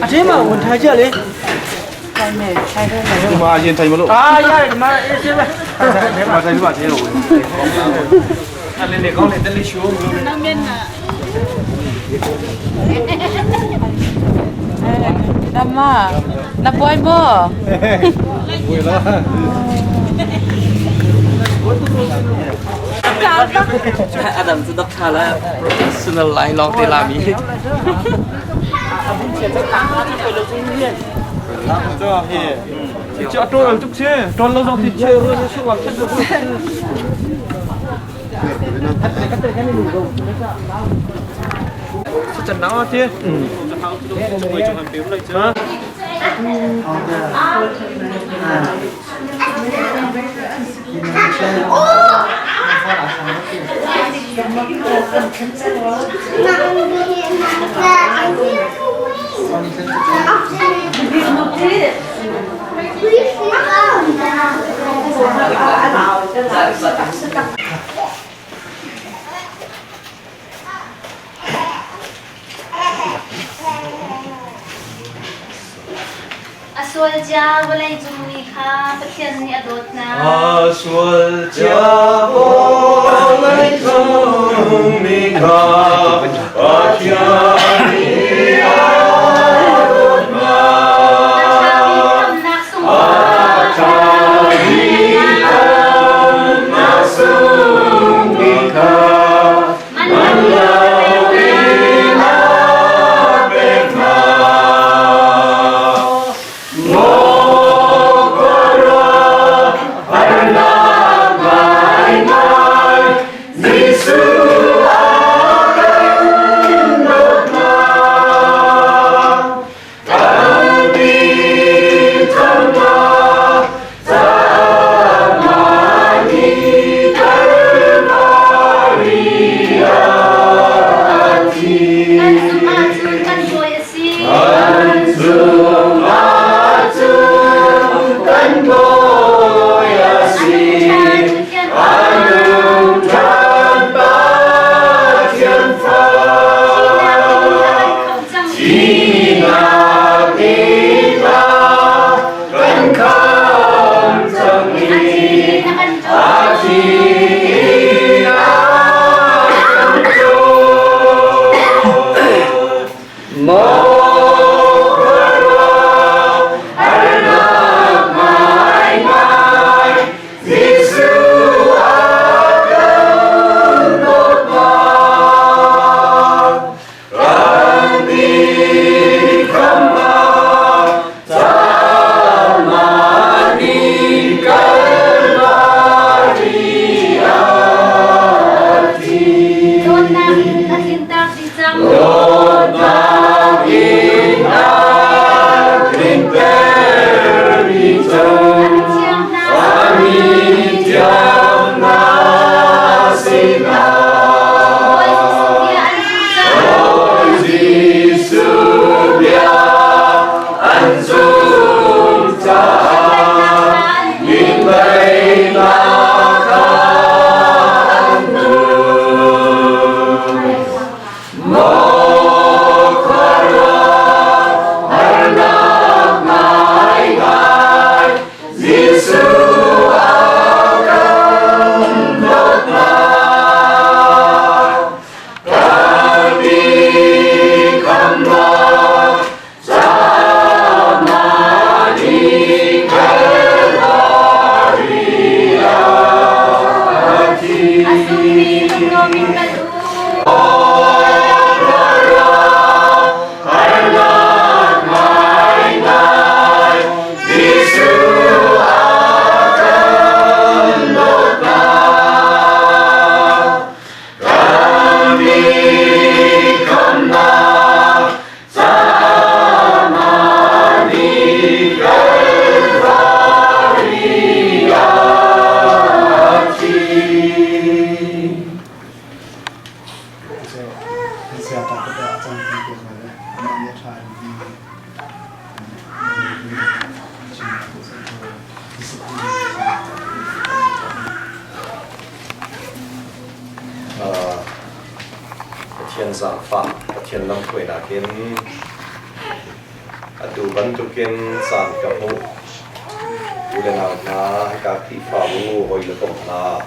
A thế mà muốn thay chưa đi. Ma yin thay mà lộ. À ya ma e se ba. Ma thay ma thế rồi. အဲ့လေကောင်းလေတက်လေးရှိုးမလို့ နောက်မျက်နှာ Tama. Nabuhay mo. Vui lắm. Adam จะดับชาแล้ว professional line ลองเตลามี Cho tôi làm chút chứ, tôi lâu rồi thì chơi rồi sẽ làm chất được. Trận nào chứ? A sual cia vawlei cung mi kha Pathian nih a dawt hna. A sual cia vawlei cung mi kha Pathian nih a dawt hna. A ṭhami khamnak sung A ṭhami khamnak sung mi kha man lo in a pek hna. Maw khuaruah harnak ngaingai, Jesuh a kan dawtnak. Kan thangnak caah ni Kalvari ah a thi. Kan zumh ahcun kan bawi a si. Kan zumh ahcun kan bawi a si. A nung ṭhan A nung ṭhan Pathian fa. Thihnak in a kan khamh cang. Thihnak in a kan khamh cang A i thi in a kan a thi in a kan cawm. Maw khuaruah harnak ngaingai, Jesuh a kan dawtnak. Kan khamhnak caah ni Kalvari ah a thi. Dawtnak in a tlinter dih cang. Dawtnak in a tlinter dih cang. A mithiang hna A mithiang hna sinah. Bawi Jesuh bia an zul cang. Bawi Jesuh bia an zul cang. Daihnak kha an Daihnak kha hmuh. an hmuh. Maw khuaruah harnak ngaingai, Jesuh a kan dawtnak. Kan khamhnak caah ni Kalvari ah a thi. A sungmi lunglawm in kal u. Harnak ngaingai, Jesuh a kan dawtnak. Kan khamhnak caah ni Kalvari ah a thi. Pathian zaangfah, Pathian lamhruainak in Atu bantukin caan ka hmuh. U le nau hna, hika Khrihfabu hawi le kom hna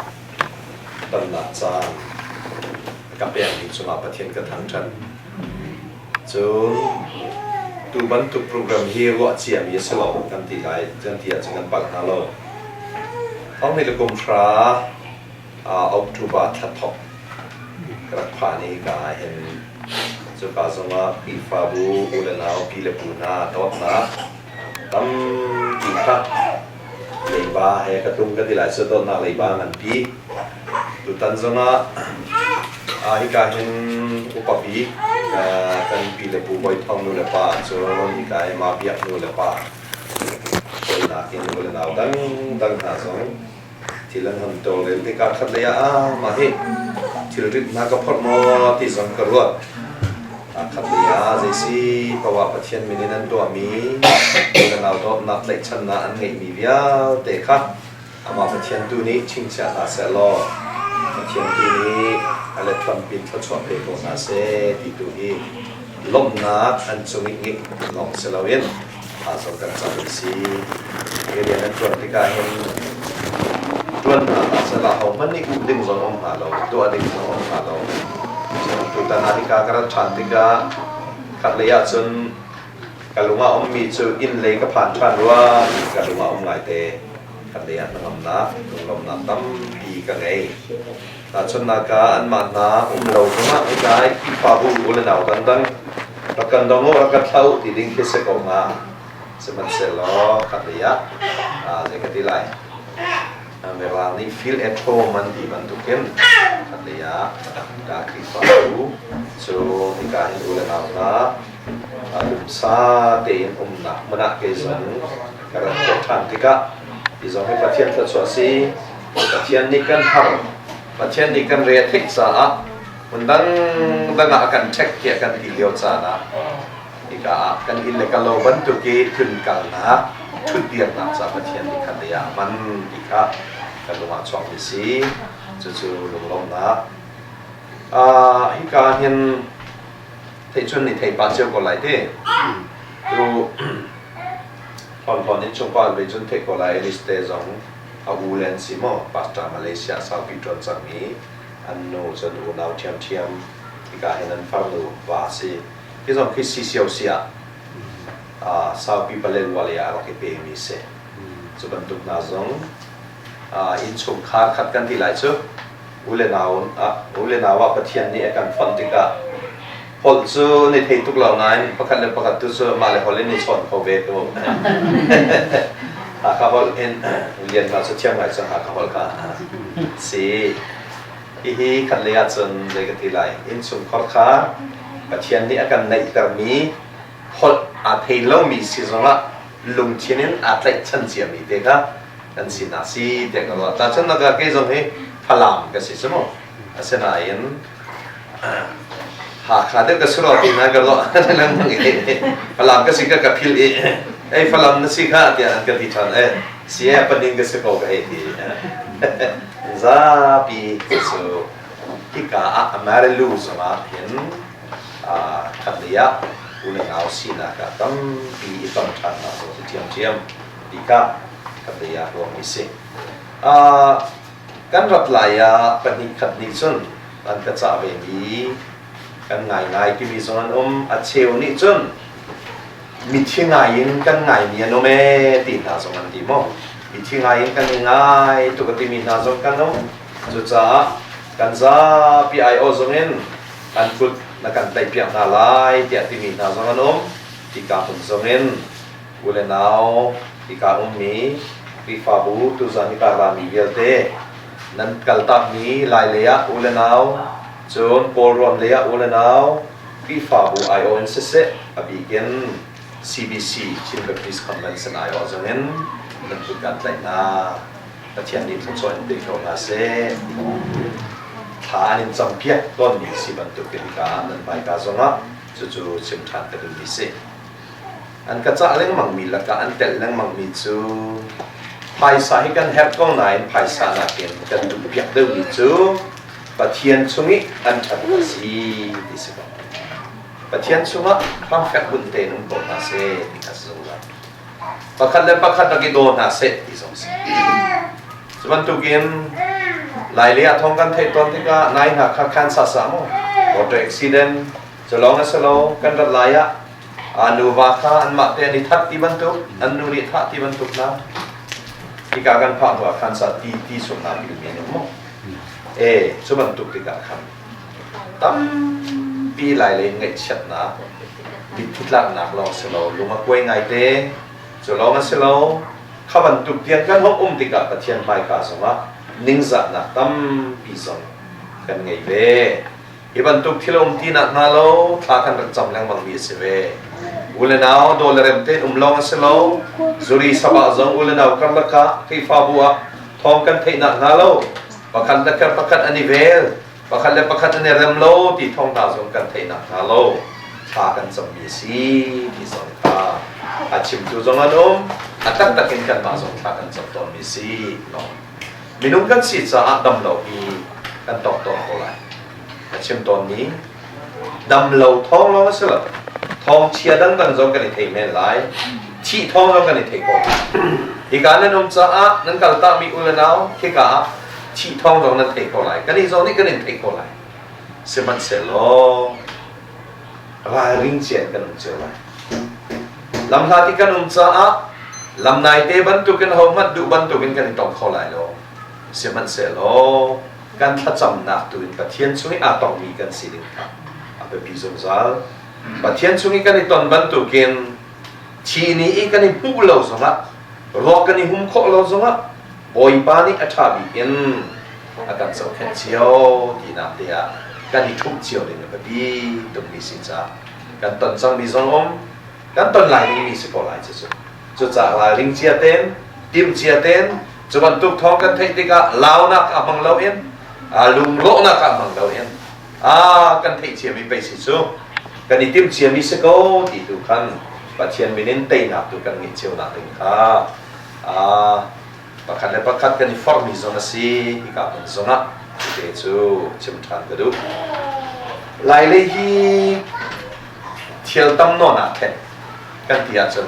tonnak caan ka pekmi cungah Pathian ka thangṭhat. Cun tu bantuk program hi ruah ciami a si lo kan ti lai kan ti ahcun kan palh hna lo. Thong ni le kum hra October thla thok ka rak phan i hika ah hin cuka zongah Khrihfabu u le nau pi le pu hna dawtnak tampi kha leiba he ka tlung ka ti lai cu dawtnak leiba nganpi. Tutan zongah hika hin upa bik kan pi le pu Bawi Thawng nu le pa cun hika hi Ma Biak nu le pa hawinak in u le nau dangdang hna zong thil an hon tawlrel tikah khatlei ah ah mah hi thilrit hna ka phorh maw ti zong ka ruat. Khatlei ah zeisi poah Pathian min in an tuahmi unau dawtnak tlaihchannak an ngeihmi vialte kha amah Pathian tu nih chingchiah hna seh law Pathian tu nih a let tampi in thluachuah pe ko hna seh ti tu hi lawmhnak an cung i ngeih lawng si loin zong kan cam an si. Hi rian an ṭuan tikah hin ṭuan hna hlah sehla hohmanh nih uh ding zong um hnga lo, tuah ding zong um hnga lo. Cun tutan ah hika ka rat ṭhan tikah khatlei ah cun ka lung ah ummi cu inn lei ka phan ṭhan rua ti ka lung ah um ngaite. Khatlei ah hnangamnak, lunglawmhnak tampi ka ngei. Tahchunhnak ah anmah hna um lo zongah hika i Khrihfabu u le nau dangdang rak kan dong u, rak kan thlah u ti ding khi si ko hnga. Sihmanhsehlaw khatlei ah zei ka ti lai, Mirang nih feel at home an ti bantukin khatlei ah ka Khrihfabu cu hika hin u le nau hna lumsa tein umnak hmun ah kei zong ka rat khawh ṭhan tikah hi zong hi Pathian thluachuah a si. Pathian nih kan har, Pathian nih kan re a theih caah hmun dangdang ah a kan ṭhek tiah kan ti lio caan ah hika ah kan inn le kan lo bantuk i tlunkalnak, ṭhutdirnak ca Pathian nih khan lei ah a hman ti kha kan lung ah chuakmi si. Cucu lunglawmhnak. Hika hin theih cun nih thei pah cio ko lai ti. Tu hlawn in chungpa bei cun theih ko lai Alice te zong a u le an si maw pastor Malaysia saupi ṭuan cangmi an nu cun unau ṭhiamṭhiam hika hin an farnu va a si. Hi zong khi CCOC ah saupi Palelwa lei ah a rak i pemi si. Cu bantuk hna zong innchungkhar khat kan ti lai cu u le nau u le nau ah Pathian nih a kan fonh tikah holh cu ni thei tuk lo nain pakhat le pakhat tu cu mah le holh in i chawn kho ve ko. Hakha holh in lian hna cu thiam ngai cang Hakha holh kha si. Hihi khat lei ahcun zei ka ti lai innchungkhar kha Pathian nih a kan neihtermi holh aa thei lomi si zongah lungthin in aa tlaihchan ciami te kha kan sinak si tiah ka ruah. Tahchunhnak ah kei zong hi Falam ka si cu mu. Asinain Hakha deuh ka si rua ti na ka ruah lengmang i Falam ka si ka ka philh i ei Falam na si kha tiah an ka ti ṭhan e si e paning ka si ko ka hei ti. Zapi cu hika ah Amarilu zongah hin khatlei ah u le nau sinak ah tampi i ton ṭhannak zong si ṭhiamṭhiam ti kha khatlei ah ruahmi si. Kan rat lai ah pahnih khat nih cun an ka cah vemi kan ngaingai timi zong an um. A cheu nih cun mithi ngai in kan ngaimi an um ee ti hna zong an ti maw. Mithi ngai in kan i ngai tuk a timi hna zong kan um. Cucaah kan zapi aiawh zong in an kut na kan tlaihpiak hna lai tiah timi hna zong an um. Hika hmun zong in u le nau hika ummi Khrihfabu tuzan hika rami vialte nan kaltakmi Lai lei ah u le nau cun Kawlrawn lei ah u le nau Khrihfabu aiawh in siseh a bik in CBC Chin Baptist Convention aiawh zong in nan kut kan tlaih hna. Pathian nih thluachuah in pe ko hna seh. Thla an in campiak tawnmi si bantuk in hika ah nan hmaika zongah cucu chim ṭhan ka duhmi si. An ka cah lengmangmi lakah an telh lengmangmi cu phaisa hi kan herh ko nain phaisa nakin kan duhpiak deuhmi cu Pathian chung i an ṭhat a si ti si ko. Pathian chungah hramfek bunh tein um ko hna seh ti kha si zungzal. Pakhat le pakhat rak i daw hna seh ti zong si. Cu bantukin Lailei ah thawng kan theih tawn tikah nai hna kha khan sa sa mu motor accident cu lawng a si lo kan rat lai ah nuva kha anmah te an i that ti bantuk an nu nih thah ti bantuk hna hika kan phah hnu ah khan sa ti ti sung hna pil men mu e cu bantuk tikah khan tampi Lailei ngaihchiatnak mitthlitlaknak lawng si lo lung a kuai ngaite cu lawng a si lo kha bantuk tiang kan hong um tikah Pathian hmaika zongah ningzahnak tampi zong kan ngei ve. Hi bantuk thil a um ti nak hnga lo thla kan rak cam lengmang mi a si ve. U le nau daw le rem tein um lawng a si lo. Zuri sabah zong u le nau karlak ah Khrihfabu ah thawng kan theih nak hnga lo pakhat le kar pakhat an i vel pakhat le pakhat an i rem lo ti thawng hna zong kan theih nak hnga lo thla kan cammi a si ti zong kha a chimtu zong an um a taktak in kanmah zong thla kan cam tawnmi a si no minung kan si caah dam lo hi kan tong tawn ko lai a chim tawnmi dam lo thawng lawng a si lo thawng chia dangdang zong kan i thei men lai thih thawng zong kan i thei ko hika nan um caah nan kaltakmi u le nau khika ah thih thawng zong nan thei ko lai kan nih zong nih kan in theih ko lai sihmanhsehlaw ralring cian kan um cio lai lamhla ti kan um caah lam naite bantukin hohmanh duh bantukin kan i tong kho lai lo sihmanhsehlaw kan thlacamnak tu in Pathian chung i aa tongmi kan sining kha a biapi zungzal Pathian chung i kan i ton bantukin thi ni i kan i hmuh lo zongah ruak kan i hum khawh lo zongah Bawipa nih a ṭha bik in a kan zohkhenh cio tinak te ah kan i ṭhumh cio ding a biapi tukmi si caah kan ton cangmi zong um kan ton lai dingmi si ko lai cucu cucaah ralring cia tein tim cia tein cu bantuk thawng kan theih tikah launak ah hmang loin lungrawhnak ah hmang loin a kan theih ciami pei si cu kan i tim ciami si ko ti tu khan Pathian min in teinak tu kan ngeih cio nak ding kha pakhat le pakhat kan i forhmi zong a si hika hmun zongah te cu chim ṭhan ka duh. Lailei hi thil tam nawn ah khen kan ti ahcun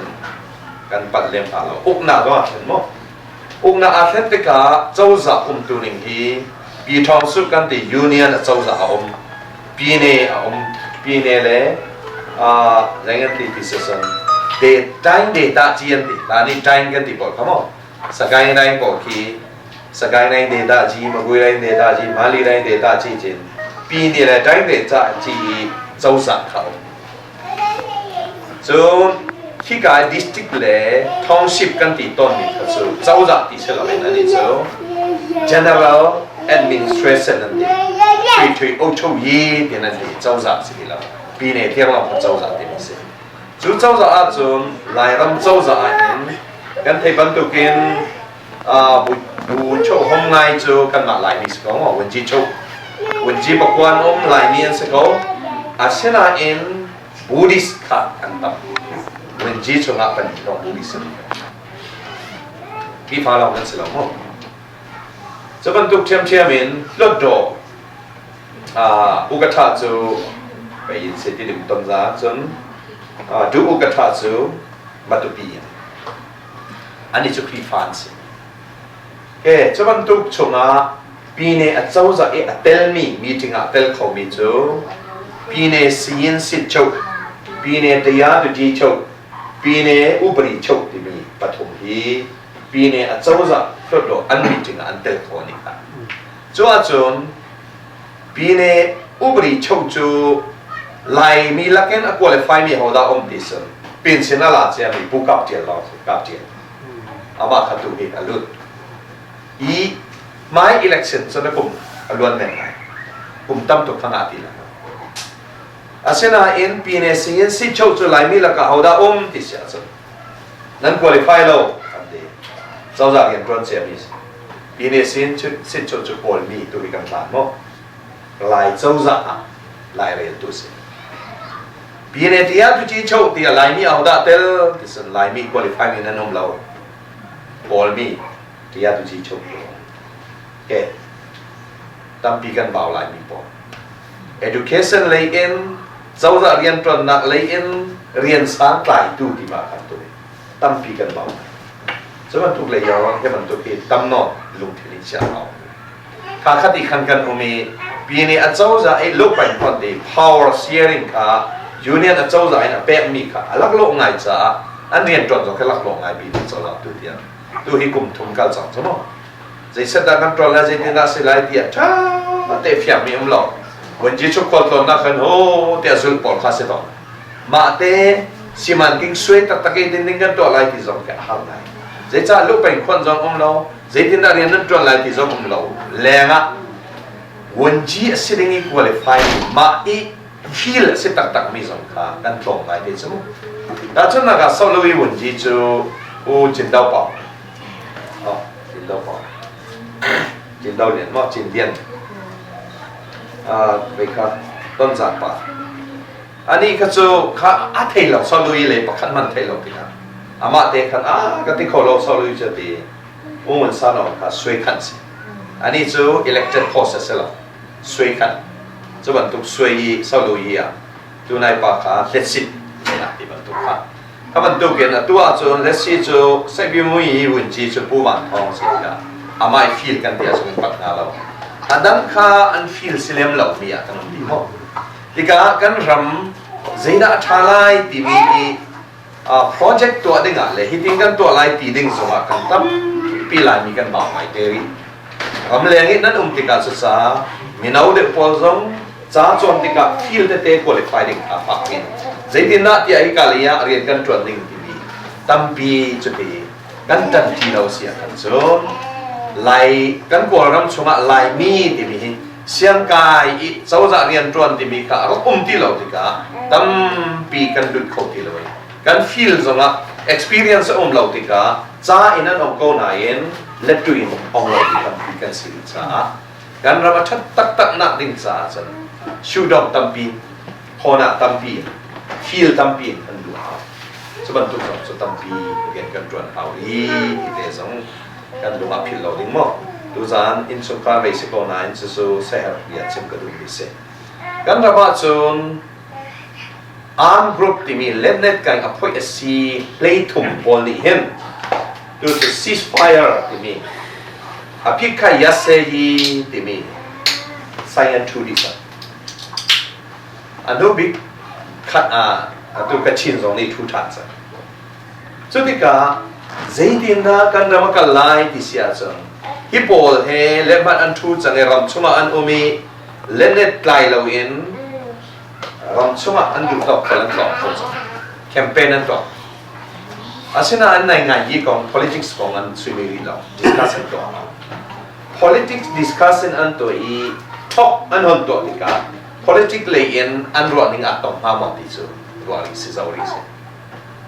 kan palh lem hna lo. Uknak zong ah khen maw? Uknak aa thlen tikah cozah umtu ning hi Pi Thawng Su kan ti union a cozah a um Pyine a um Pyine le zei kan ti ti si de tain de ta chi an ti la ni tain kan ti pawl kha maw Sagaing Raing pawl khi Sagaing Raing de ta chi Magui Raing de ta chi Mali Raing de ta chi chin Pyine le tain de ta chi i cozah kha um Cun hika district le township kan ti tawnmi kha cu cozah ti si loin anih cu general administration an ti. Thui thui o cho yi ti an ti cozah si ti lo. Pine tiang lawng kha cozah timi si. Cu cozah ahcun Lairam cozah ahhin kan theih bantukin bu cho hom ngai cu kanmah Laimi si ko maw Wunci cho Wunci pakuan um Laimi an si ko asinain Buddhist kha an tam Wunci chungah kan lawng Buddhist Khrihfa lawng kan si lo maw cu bantuk ṭhiamṭhiam in Hlawtdaw Ukatha cu pei in se ti dim ton za cun du Ukatha cu Matupi in Anih cu Khrihfa an si. Ke cu bantuk chungah Pine a cozah i a telmi meeting ah tel khomi cu Pine Siyin Sit Cho, Pine Taya Tuti Cho, Pine Upari Cho timi pathum hi Pine a cozah hlutlaw an meeting ah an tel kho ni kha. Cu ahcun Pine Upari Cho cu Laimi lakin a qualify mi hodah um ti sun pension a la ciami Pu Kap Tial lawng si Kap Tial amah kha tu hi a lut i hmai election cu na kum a luan men lai kum tam tuk kha ngah ti lai asinain pine singin si cho cu Laimi lakah hodah um ti si ahcun nan qualify lo kan ti cozah rian tuan ciami si pine sin sin cho cu Kawlmi tu hi kan tlan maw Lai cozah ah laireltu si. Pine tiah tuci cho tiah Laimi ahodah tel ti sun Laimi qualify mi nan um lo. Kawlmi tiah tuci cho ke tampi kan bau Laimi pawl. Education lei in Cozah rianṭuannak lei in rian sang tlaitu ti ma kan tu tampi kan bau. Cu bantuk lei yawng hi bantuk hi tam nawn lungthin in chia hau. Kha khat i khan kan um i pi nih a cozah i lukpain phon ti power sharing kha union a cozah in a pekmi kha a laklawh ngai caah an rianṭuan zong khi laklawh ngai pi cozah tu tiang tu hi kum thum kal cang cu mu. Zeiset dah kan ṭuan lai zeitin dah si lai tiah ṭha te fiangmi um lo. Vunci chuk khualtlawnnak khan ho tiah zulh pawl kha si tawn. Mah te simanking suai taktak i ding ding kan tuah lai ti zong khi a har ngai. Zeicah lu peng khuan zong um lo, zeitin dah rian nan ṭuan lai ti zong um lo. Lengah vunci a si ding i qualify mah i feel a si taktak mi zong kha kan tlawm ngai te cu. Tahchunhnak ah Solowi vunci cu U Cin Do Pao Oh, Cin Do Pao. Cin Do Lian maw Cin Lian. Vei kha ton zan pa. Ani kha cu kha a thei lo Solowi le pakhat man thei lo tikah amah te khan a ka ti kho lo Solowi cu ti U Ngun San Aung kha sui khan si. Ani cu elected post a si lo. Sui khan. Cu bantuk sui i Solowi ah tunai pa kha hletsit ne ti bantuk kha. Kha bantukin atu ahcun Lesi cu Saihbimui i vunci cu Pu Van Thawng si tikah amah i fil kan ti ahcun kan pat hnga lo. A dang kha an fil si lem lomi ah kan um dih maw? Tikah kan ram zeidah a ṭha lai timi i project tuah dingah le hitin kan tuah lai ti ding zongah kan tampi Laimi kan bau ngai te rih. Ramleng i nan um tikah cucaah mino deuh pawl zong ca cawn tikah field tete qualify ding kha fak in zeitindah tiah hika lei ah rian kan ṭuan ding timi tampi cuti kan ṭanṭi lo si ahkhan cun Lai kan Kawlram chungah Laimi timi hi siangkai i cozah rian ṭuan timi kha a rak um ti lo tikah tampi kan lut kho ti lo i kan field zongah experience a um lo tikah ca in an um ko nain lettu in ong lo mi tampi kan si rih caah kan ram a ṭhat taktak nak ding caah cun shudong tampi khawna tampi feel tampi in kan duh hau. Cu bantuk zong cu tampi rian kan ṭuan hau i ti te zong kan lung ah philh lo ding maw. Tuzaan innchungkhar mei si ko nain cucu seher bia chim ka duhmi si. Kan ram ah cun Armed group timi letnet kai a phoih a si hleithum pawl nih hin tu cu ceasefire timi aphikha yaseyi timi sayan thu dih cang. A hnu bik khat ah atu Kachin zong nih thu ṭhan cang. Cu tikah zeitindah kan ram a kal lai ti si ahcun hi pawl he lehhmanh an ṭhu cang i ram chungah an um i lenet tlai loin ram chungah an duh tawk khual an tlawng kho cang. Campaign an tuah. Asinain nai ngai hi kong politics kong an suimi rih lo. Discuss an tuah. Politics discussion an tuah i thok an hon tuah tikah politics lei in an ruah ning aa tong hnga maw ti cu ruah rih si zo rih si.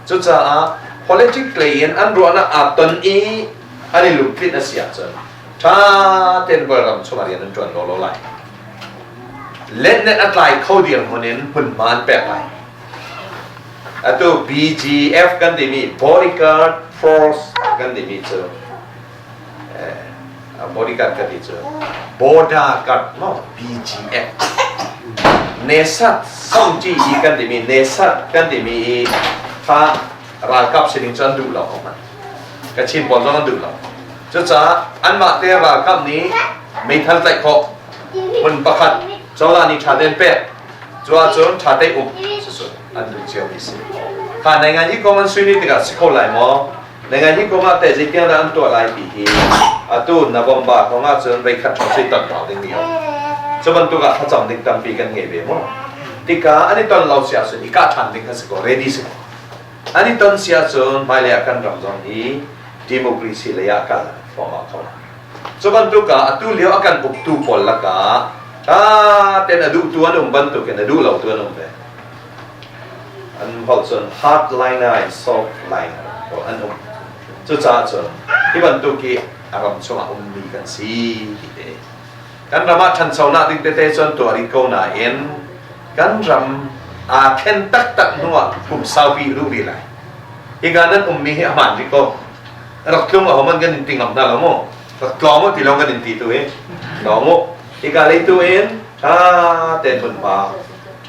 Cucaah politics lei in an ruahnak aa ton i an i lungtlinh a si ahcun ṭha tein Kawlram chungah rian an ṭuan lawlaw lai. Letnet a tlai kho dirhmun in hmunhma an pek lai. Atu BGF kan timi Bodyguard Force kan timi cu bodyguard ka ti cu border guard no BGF Nesat Songji i kan timi Nesat kan timi i kha ralkap sining cu an duh lo ko man. Kachin pawl zong an duh lo. Cucaah anmah te ralkap nih meithal tlaih khawh hmun pakhat cozah nih ṭha tein pek cu ahcun ṭha te um cucu an duh cio mi si. Kha nai ngai hi kong an sui tikah si kho lai maw? Nai ngai hi kong ah teh zeitiang dah an tuah lai ti hi atu November kong ahcun voikhat ṭhawng sui ton hau ding mi um. Cu bantuk ah thlacam ding tampi kan ngei ve maw? Tikah an i ton lo si ahcun i kah ṭhan ding kha si ko ready si ko. An i ton si ahcun hmailei ah kan ram zong hi democracy lei ah kal thluahmah kho lai. Cu bantuk ah atu lio a kan uktu pawl lakah ṭha tein a duhtu an um bantukin a duh lotu an um ve. An holh cun hardliner and softliner pawl an um. Cucaah cun hi bantuk hi a ram chungah ummi kan si ti te. Kan ram ah ṭhanchonak ding tete cun tuah rih ko nain kan ram aa thlen taktak hnuah kum saupi duh rih lai. Hika nan ummi hi a hmaan rih ko. Rak tlung ahohmanh kan in ti ngam hna lo mu. Rak tlawng u ti lo kan in ti tu hi. Tlawng u. Hika lei tu in ṭha tein hmunhma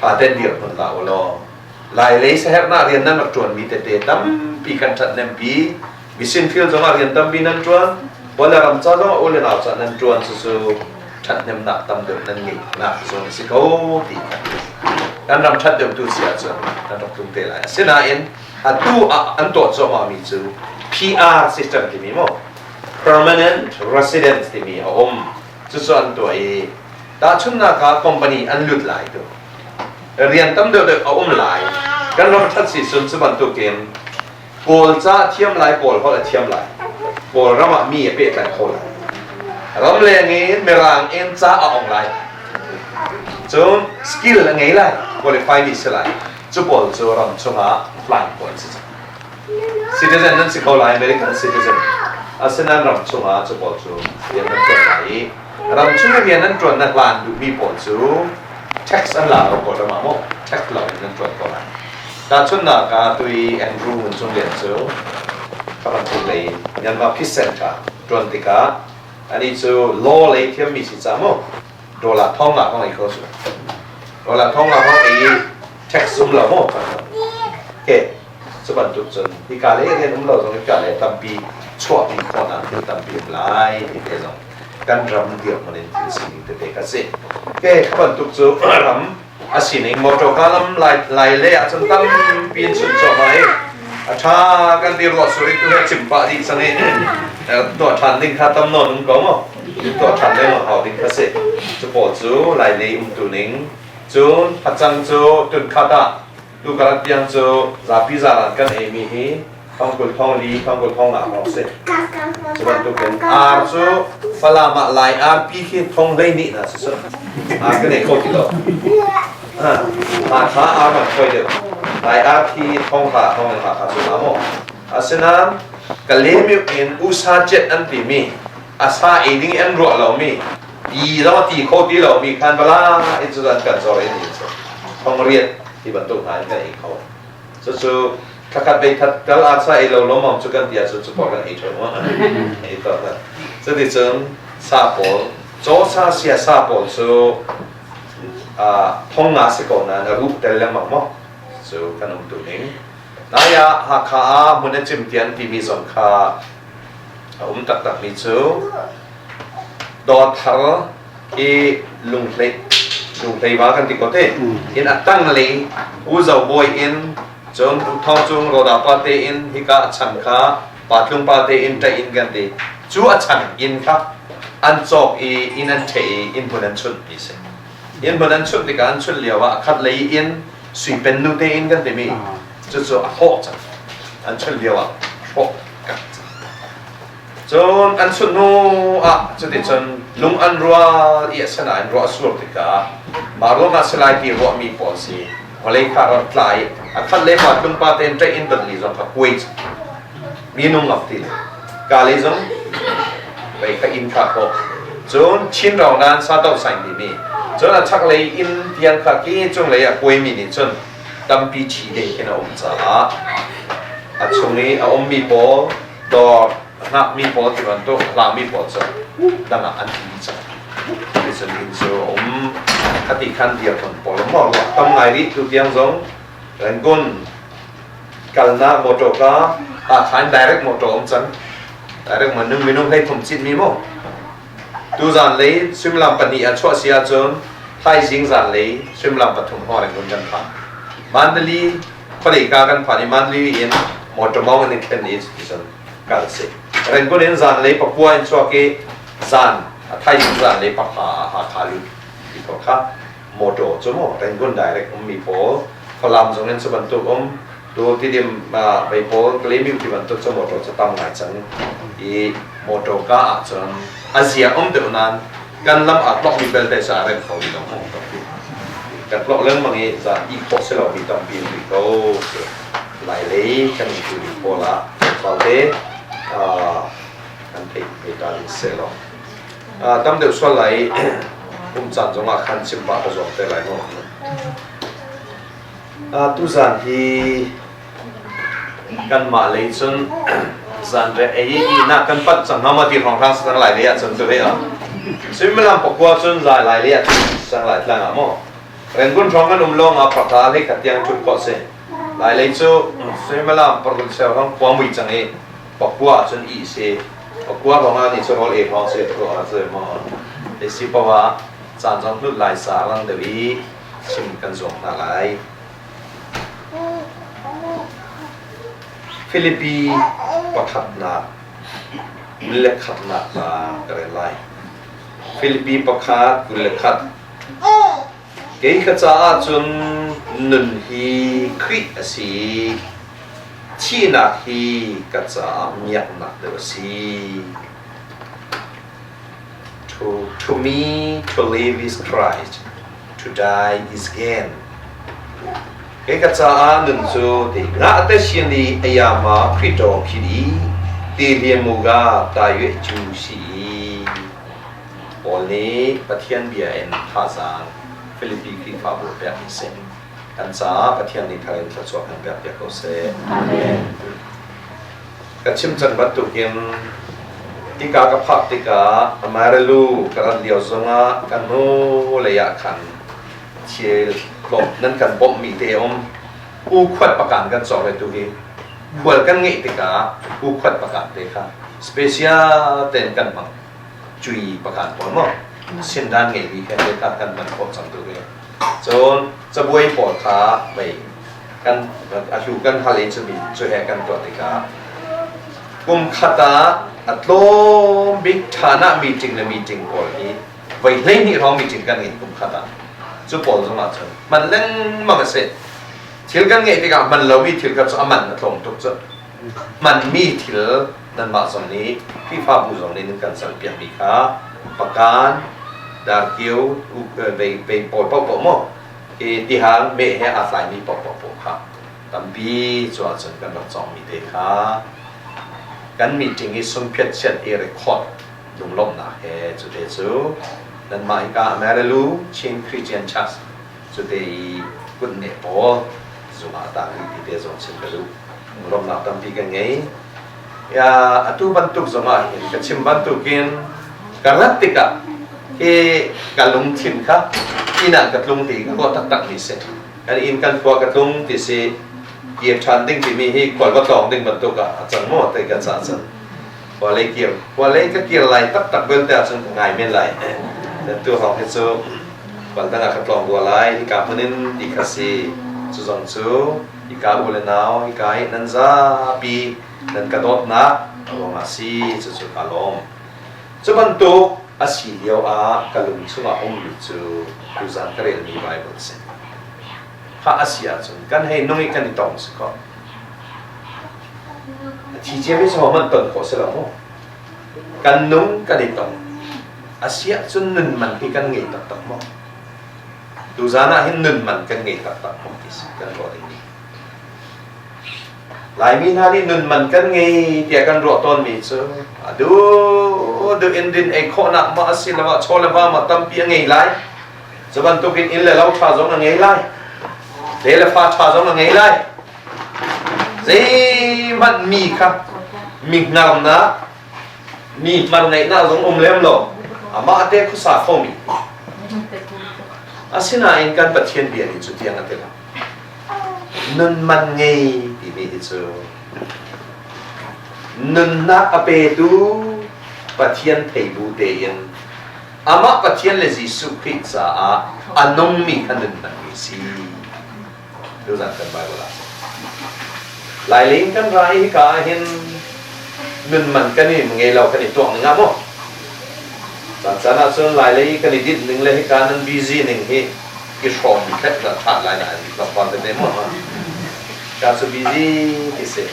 ṭha. Ṭha tein dirhmun la u law Lailei saherhnak rian nan rak ṭuanmi tete tampi kan ṭhathnempi. Mission field zongah rian tampi nan ṭuan. Kawl le ram ca zongah u le nau ca nan ṭuan cucu ṭhathnemnak tam deuh nan ngeihnak zawn a si ko ti kha kan ram ṭhat deuh tu si ahcun kan rak tlung te lai. Asinain atu ah an tuah cuahmahmi cu PR system timi maw permanent residence timi a um. Cucu an tuah i tahchunhnak ah company an lut lai tu rian tam deuhdeuh a um lai. Kan ram ṭhat si cun cu bantukin Kawl ca a thiam lai, Kawl holh a thiam lai, Kawlram ah mi a pehtlaih kho lai, ramleng in Mirang in ca a ong lai, cun skill a ngei lai, qualify mi si lai. Cu pawl cu ram chungah fly pawl an si cang. Citizen nan si ko lai, American citizen. Asinain ram chungah cu pawl cu rian nan ṭuan lai i ram chung i rian nan ṭuan na hlan duhmi pawl cu tax an la lo Kawlram ah maw tax lo in nan ṭuan ko lai. Tahchunhnak ah tui Andrew Ngun Cung Lian cu ka bantuk lei Myanmar Peace Center ṭuan tikah anih cu law lei thiammi si ca maw dollar thong nga hong ei ko su. Dollar thong nga hong ei i tax um lo maw ke cu bantuk cun hika lei rian um lo zong hika lei tampi chuahpi khawhnak thil tampi um lai ti te zong kan ram dirhmun in thil sining tete kha si. Ke kha bantuk cu ram a sining motor ka lam lai lai le ahcun tampi in chun cuahmah i a ṭha kan ti ruah suri tu he chim pah dih cang i tuah ṭhan ding kha tam nawn um ko maw tuah ṭhan lengmang hau ding kha si. Cu pawl cu lai lei umtu ning cun facang cu tunkhat ah tu karat tiang cu zapi zaran kan eimi hi thongkul thongli thongkul thonga hrawng si. Cu bantukin ar cu Falam ah Lai arpi khi thong 12 hna si su ar kan ei kho ti lo. Hakha ar man khoi deuh. Lai arpi thong hra thong in Hakha cu na maw. Asinain Kalemiu in usa jet an timi asa ei ding an ruah lomi ti zong ti kho ti lomi khan bala in cu an kan zor in thong riat ti bantuk hna in kan ei kho. Cucu thlakhat bei khat kal arsa ei lo lawmmam cu kan ti ahcun cu pawl kan ei ṭheu ei to hna. Cuticun sa pawl, caw sa sia sa pawl cu thong nga si ko nain a ruh tel lengmang maw cu kan um tu ning. Nai ah Hakha ah hmun a cim tian timi zong kha a um taktakmi cu Dawthar i lunghlei lunghlei va kan ti ko te in a tanglei U Zo Bawi in cun U Thawng Cung Roda pa te in hika a chan kha Pa Tlung pa te in ṭaih in kan ti cu a chan inn kha an cawk i inn an ṭheh i inn hmun an chunh ti si. Inn hmun an chunh tikah an chunh lio ah a khat lei inn Sui Pen nu te in kan timi cucu a hrawh cang. An chunh lio ah hrawh kak cang. Cun an chunh hnu ah cuticun lung an rual i asinain ruah a sur tikah mah ruangah si lai ti ruahmi pawl si vawlei kha rak tla i a khat le pa tlungpa tein ṭaih in dot li zong kha kuai cang. Minung ngak ti le ka lei zong vei kha inn kha khawh. Cun Chin ro nan sa to sain timi cun a chaklei inn tiang kha ki cunglei ah kuaimi nih cun tampi ṭhi ding khin a um caah a chung i a ummi pawl dawr a hngakmi pawl ti bantuk a hlangmi pawl cu dang ah an tli cang. Cuticun inn cu a um. Khati khan dirhmun pawl maw ruah tam ngai rih tu tiang zong Rangoon kalnak motor ka Hakha in direct motor um cang. Direct minung minung hlei thum citmi mu. Tu zan lei suimilam 2 ah chuah si ahcun thaizing zan lei suimilam 3 hrawng Rangoon kan phan. Mandalay khualei ka kan phan i Mandalay in motor mawng in thlen i cuticun kal si. Rangoon in zan lei 9 in chuak i zan a thaizing zan lei 5 ah Hakha lut ti ko kha motor cu mu Rangoon direct ummi pawl Falam zong in cu bantuk um tu Tidim vei pawl Kalemiu ti bantuk cu motor cu tam ngai cang i motor ka ahcun a zia um deuh nain kan lam aa tlokmi belte cu aa rem kho rih lo kan tlok lengmang i zan ih khawh si lomi tampi in rih ko lai lei kan um tu ding pawl ah tlawmpal te kan theih ve ta ding seh law tam deuh sual lai um caan zong ah khan chim pah ka zuam te lai mu. Tuzaan hi kanmah lei cun zanriah ei i ihnak kan panh cang hnga maw ti hrawnghrang si cang lai lei ahcun cu ve ah. Suimilam 9 cun zai lai lei ah cang lai tlang ah maw. Rangoon hrawng kan um lawng ah pakha hlei khat tiang ṭhut khawh si. Lailei cu suimilam paruk cheu hrawng khua mui cang i pakua cun ih si. Pakua hrawng ah nih cu rawl ei hrawng si tu ah cu maw. Te si paoh ah caan zong hlut lai sa rang deuh i chim kan zuam hna lai. Filipi pakhatnak le khatnak hna ka rel lai. Filipi pakhat 21 Kei ka caah cun nun hi Khrih a si i thihnak hi ka caah miaknak deuh a si. To me, to live is Christ, to die is gain. Kei ka caah nun cu ti nga te sin i ayama Khrito khidi ti liamuga ta yue chu si Paul nih Pathian bia in thazaang Filipi Khrihfabu pek hi si. Kan caah Pathian nih thar in thluachuah kan pek piak ko seh. Amen. Ka chim cang bantukin tika ka phak tikah Amarillo ka rat lio zongah ka hnu lei ah khan thil tlawm nan kan bawmhmi te um u khuat pakan kan cawk le tu hi khual kan ngeih tikah u khuat pakan te kha special ten kan hmang cui pakan pawl maw sindan ngeimi kha te kha kan hman khawh cang tu hi cun cabuai pawl kha mei kan a hlu kan hal i cumi cu he kan tuah tikah kum khat ah a tlawm bik ṭhan ah meeting le meeting pawl hi voi 12 hrawng meeting kan ngei kum khat ah. Cu pawl zong ah cun hman lengmang a si. Thil kan ngeih tikah hman lomi thil kha cu a man a tlawm tuk cu. Hmanmi thil nanmah zong nih Khrihfabu zong nih nan kan serpiakmi kha pakan darkio vei vei pawl paohpaoh maw hi tihang meh he aa tlaimi paohpaoh paoh kha tampi cu ahcun kan rak cawngmi te kha kan meeting i sungphiat chiat i record lunglawmhnak he cu te cu nanmah hika Marilu Chin Christian Church cu te i kutneh pawl zungah a tang rih ti te zong chim ka duh. Lunglawmhnak tampi kan ngei. Ya atu bantuk zongah hin ka chim bantukin ka rat tikah hi ka lungthin kha inn ah ka tlung ti ka ruah taktak mi si. Kan inn kan khua ka tlung ti si kir ṭhan ding timi hi khual va tlawng ding bantuk ah a cang maw te ka ca cang. Khua lei kir khua lei ka kir lai taktak belte ahcun ka ngai men lai. Tu hrawng hi cu khual dang ah ka tlawng rua lai hika hmun in ti kha si. Cu zong cu hika u le nau hika hi nan zapi nan ka dawtnak ruangah si cucu ka lawm. Cu bantuk a si lio ah ka lung chungah ummi cu tuzan ka relmi Bible si. Kha a si ahcun kan hei nung i kan i tong si ko. A thi ciami cu hmanh ton khawh si lo mu. Kan nung kan i tong. A si ahcun nun man hi kan ngei taktak maw? Tuzan ah hin nun man kan ngei taktak maw ti si kan ruah ding. Laimi hna nih nun man kan ngei tiah kan ruah tawnmi cu a duh duh in din ei khawhnak ma asiloah chaw le va ma tampi a ngei lai. Cu bantukin inn le lo ṭha zong a ngei lai. Le le fa ṭha zong a ngei lai. Zeihmanh mi kha mi hngarnak, mi hmar ngeihnak zong um lem lo. Amah te khuasa khomi. Asinain kan Pathian bia nih cu tiang a ti lo. Nun man ngei timi hi cu nunnak a petu Pathian thei bu tein amah Pathian le Jesuh Khrih caah a nungmi kha nun man ngei si. Tuzan kan Bible ah. Lailing kan ra i hika ah hin nun man kan i ngei lo kan i tuak ning ah maw? Caan caan ah cun Lailei kan i dinh ning le hika nan busy ning hi i hrawm thlek dah ṭhat lai nain tlawmpal tete maw? Ka cu busy ti si.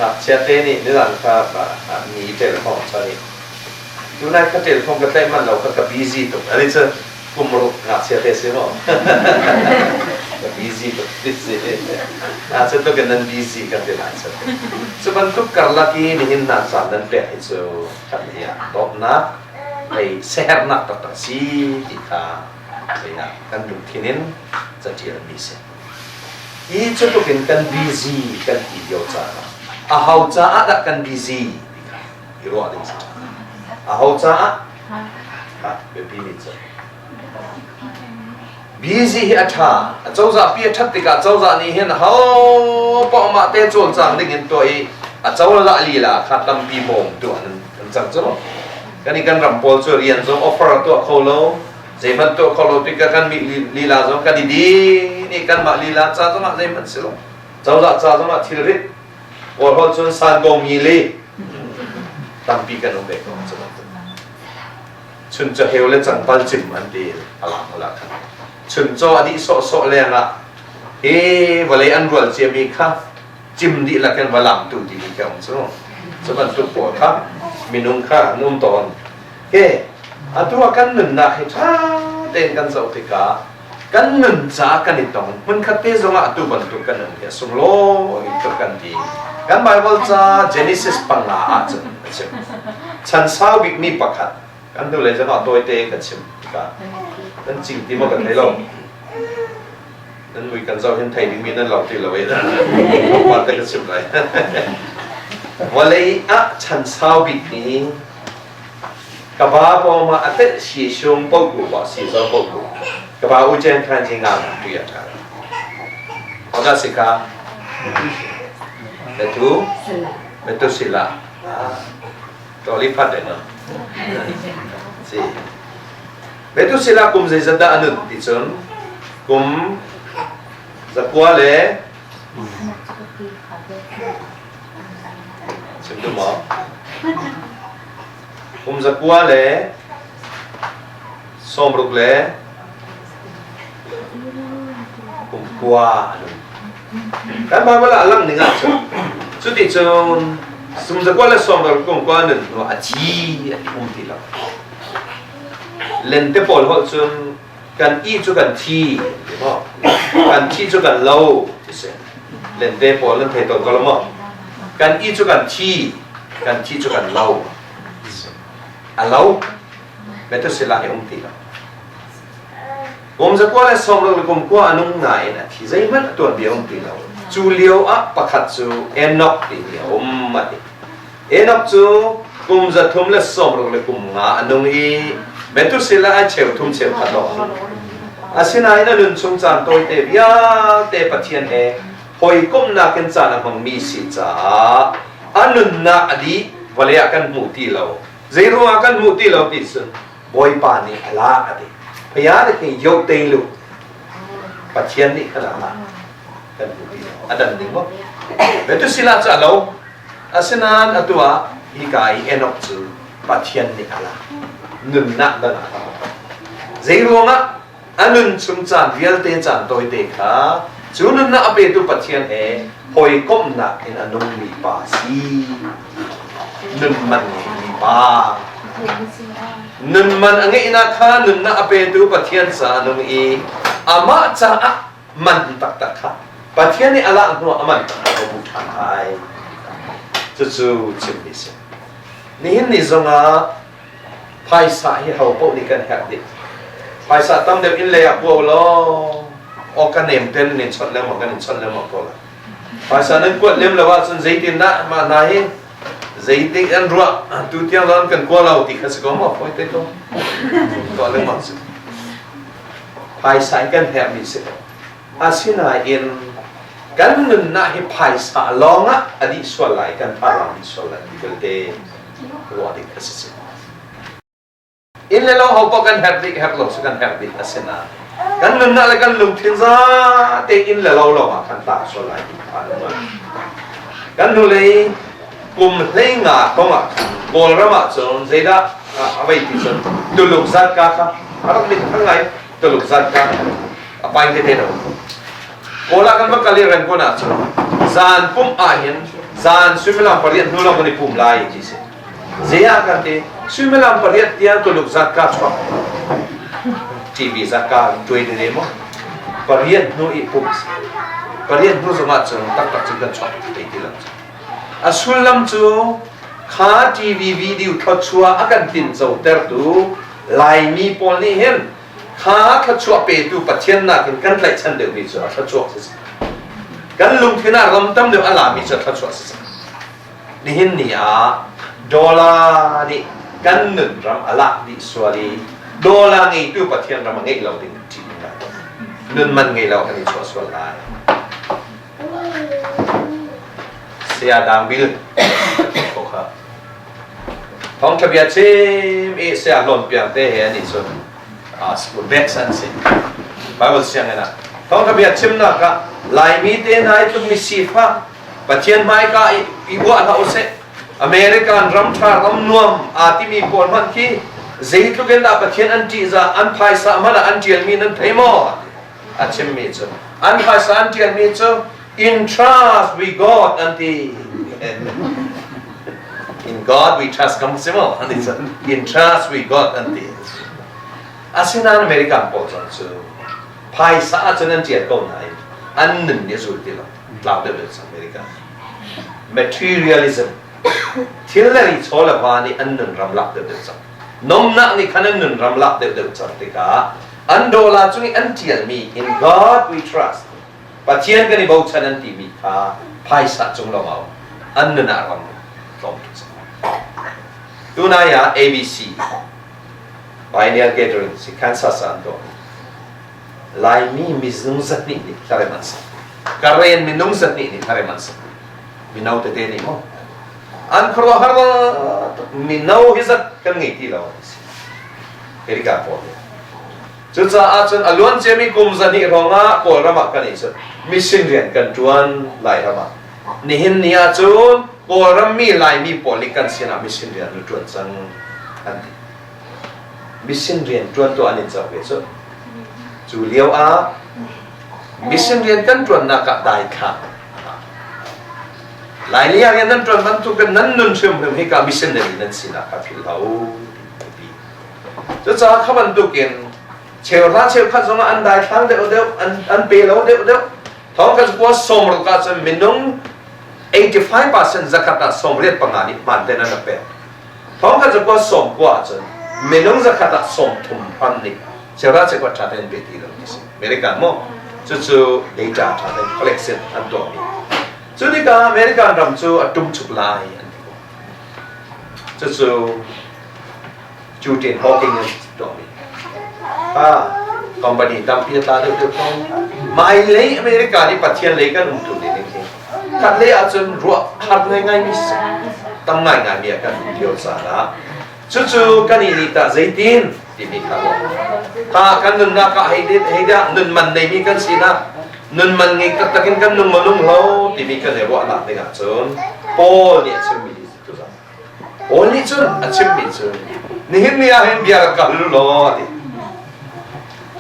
Ngakchia te nih nizan kha ni ṭel thong chan i tunai ka ṭel thong ka tlaih manh lo kha ka busy tuk. Ani cu kum ruk ngakchia te si maw? Ka busy tuk ti si. Ah cu tluk in nan busy kan ti lai cu. Cu bantuk karlak i nihin hna caan nan pek hi cu kan i ah dawtnak, hei siaherhnak taktak si ti kha zeiah kan lungthin in caṭialmi si. Hi cu tluk in kan busy kan ti lio caan ah aho caah dah kan busy ti kha i ruah ding si. Aho caah? Ha, biapi mi cu. Busy hi a ṭha. A cozah pi a ṭhat tikah cozah nih hin ho paoh mah te cawlcang ding in tuah i a cozah lila kha tampi bawmtu an cang cu. Kan i kan ram pawl cu rian zong offer tuah kho lo, zeihmanh tuah kho lo tikah kan mi lila zong kan i din i kanmah lila ca zongah zeihmanh si lo. Cozah ca zongah thilrit Kawlholh cun san ko mi li tampi kan um ve ko cu bantuk. Chuncaw heu le cangpal cim an ti a lang hula khan. Chuncaw a dih sawhsawh lengah hi vawlei an rual ciami kha cim dihlak in va lamtu timi khi a um cu. Cu bantuk pawl kha minung kha an um tawn. Ke atu ah kan nunnak hi ṭha tein kan zoh tikah kan nun caah kan i tong hmunkhat te zongah atu bantuk kan um hi a sunglawi tuk kan ti. Kan Bible ca Genesis 5 ahcun a chim. Chan sau bikmi pakhat kan hnulei zongah tawite ka chim tikah nan cing ti maw kan thei lo. Nan mui kan zoh hin thei dingmi nan lo ti lo i tlawmpal te ka chim lai. Vawlei ah chan sau bikmi ka ba pawng ma a tet si sung po ku ba si zo po ku ka ba u chen khan ji nga tu ya ka o da si ka betu betu sila to li phat de no si betu sila kum zei zat dah anun ti cun kum zakua le Chim duh maw? Kum 169 a nung. Kan Bible ah a lang ning ahcun cuti cun kum 169 a nun hnu a thi a ti um ti lo. Lente pawl holh cun kan i cu kan thi ti maw? Kan thi cu kan lo ti si. Lente pawl nan thei tawn ko lo maw? Kan i cu kan thi, kan thi cu kan lo. A lo. Methuselah hi um ti lo. Kum 169 a nung nain a thi zeihmanh a tuanbia um ti lo. Cu lio ah pakhat cu Enoch timi a um a ti. Enoch cu kum 365 a nung i Methuselah a cheu thum cheu khat lawng a nung. Asinain a nun chung caan tawite vialte Pathian he hawikomhnak in caan a hmangmi si caah a nunnak a dih vawlei ah kan hmu ti lo. Zeiruangah kan hmuh ti lo ti cun Bawipa nih a lak a ti. Phaya te khi yoh te lu. Pathian nih khan a lak. Kan hmu ti lo. A dan ding maw? Methuselah cu a lo. Asinain atu ah hika i Enoch cu Pathian nih a lak. Nunnak dang ah a lak. Zeiruangah a nun chung caan vialte caan tawite kha cu nunnak a petu Pathian he hawikomhnak in a nungmi pa si. Nun man ngeimi pa. Nun man a ngeihnak kha nunnak a petu Pathian ca a nung i amah caah man taktak kha Pathian nih a lak hnuah a man taktak a hmu ṭhan lai. Cucu chimmi si. Nihin ni zongah phaisa hi ho paoh nih kan herh dih. Phaisa tam deuh inn lei ah kua law aw ka nem ten in chawnh lengmang kan in chawnh lengmang ko lai. Phaisa nan kuat lem lo ahcun zeitindah mah hna hi zeitik an ruah tu tiang zong kan kua lo ti kha si ko maw fawi te ko. Tuah lengmang si. Phaisa in kan herhmi si ko. Asinain kan nunnak hi phaisa lawngah a dih sual lai, kan tha lawng dih sual lai ti belte ruah ding a si si. Inn le lo ho paoh kan herh dih, herh lo cu kan herh dih asinain kan nunnak le kan lungthin zate inn le lo lawngah kan tang sual lai ti phan um. Kan hnulei kum 15 kong ah Kawlram ah cun zeidah a vei ti cun Tuluk zatka kha a rak mit thang ngai Tuluk zatka a pai tete lo Kawl ah kan va kal i Rangoon ah cun zan pumh ah hin zan suimilam 8 hnu lawng kan i pum lai ti si zei ah kan ti suimilam 8 tiang Tuluk zatka chuak TV zatka tuai ne maw 8 hnu i pumh 8 hnu zongah cun taktak cun kan chuak te ti lo A sullam cu kha TV video thluachuah a kan tincotertu Laimi pawl nih hin kha thluachuah petu Pathian nakin kan tlaihchan deuhmi cu a thluachuah si cang. Kan lungthin ah ram tam deuh a lami cu a thluachuah si cang. Nihin ni ah dollar nih kan nun ram a lak dih sual i dollar ngeitu Pathian ram a ngeih lo ding ṭih ngai. Nun man ngei lo kan i chuah sual lai. Saya Dang Bil ko kha. Thawngṭha bia chim i saya Hlawn Piang te he an i cun school best an si. Bible sianginn ah thawngṭha bia chimnak ah Laimi te hna i tluk mi sifah Pathian hmaika i uah hlah usih. American ram ṭha ram nuam aa timi pawl hmanh khi zeitluk in dah Pathian an ṭihzah an phaisa hmanh ah an ṭialmi nan thei maw? A chimmi cu an phaisa an ṭialmi cu in trust we God an ti. In God we trust kam si maw? An ti cu in trust we God an ti. Asinain American pawl zong cu phaisa ahcun an ṭial ko nain an nun nih a zul ti lo. Tlau deuh deuh cang America. Materialism thil le ri chaw le va nih an nun ram lak deuh deuh cang. Nomnak nih khan an nun ram lak deuh deuh cang tikah an dollar cung i an ṭialmi in God we trust Pathian kan i bochan an timi kha phaisa cung lawng a um. An nun ah ram tlawm tuk cang. Tunai ah ABC Pioneer Gathering si Kansas ah an tuah. Laimi minung zahnih nih hlarem an sak. Karen minung zahnih nih hlarem an sak. Mino tete nih maw? An khuaruahhar tuk mino hi zat kan ngei ti lo. Erika pawl nih. Cucaah cun a luan ciami kum zahnih hrawng ah Kawlram ah kan i cun mission rian kan ṭuan Lairam ah. Nihin ni ah cun Kawlram mi Laimi pawl nih kan sinah mission rian an ṭuan cang an ti. Mission rian ṭuan tuah an in co ve cu. Cu lio ah mission rian kan ṭuannak ah daithlah Laili ah rian nan ṭuan bantukin nan nun hrimhrim hika missionary nan sinak kha philh hlah u ti. Cucaah kha bantukin cheuhra cheukhat zongah an daithlang deuh deuh an, an pe lo deuh deuh thong kan kua sawmruk ahcun minung 85% zakhat ah 85 nih hmaan tein an rak pek. Thong kan zakua sawm kua ahcun minung zakhat ah 30 hram nih cheuhra cheukhat ṭha tein pe ti lo ti si. American maw? Cucu data ṭha tein collection an tuahmi. Cu tikah American ram cu a ṭumchuk lai an ti ko. Cucu Jutin Hawking in tuahmi. Ah, company tampi a tla deuh deuh ko. Hmailei America nih Pathian lei kan um ṭun ning hi khat lei ahcun ruah har ngaingai mi si. Tam ngaingai mi a kan um lio caan ah cucu kan i nih tah zeitin timi kha ruah. Ta kan nunnak ah hei dit hei dah nun man neimi kan sinak nun man ngei taktak in kan nung maw nung lo timi kan i ruahnak ding ahcun Paul nih a chimmi tuzan Paul nih cun a chimmi cu nihin ni ah hin bia rak ka hal law a ti.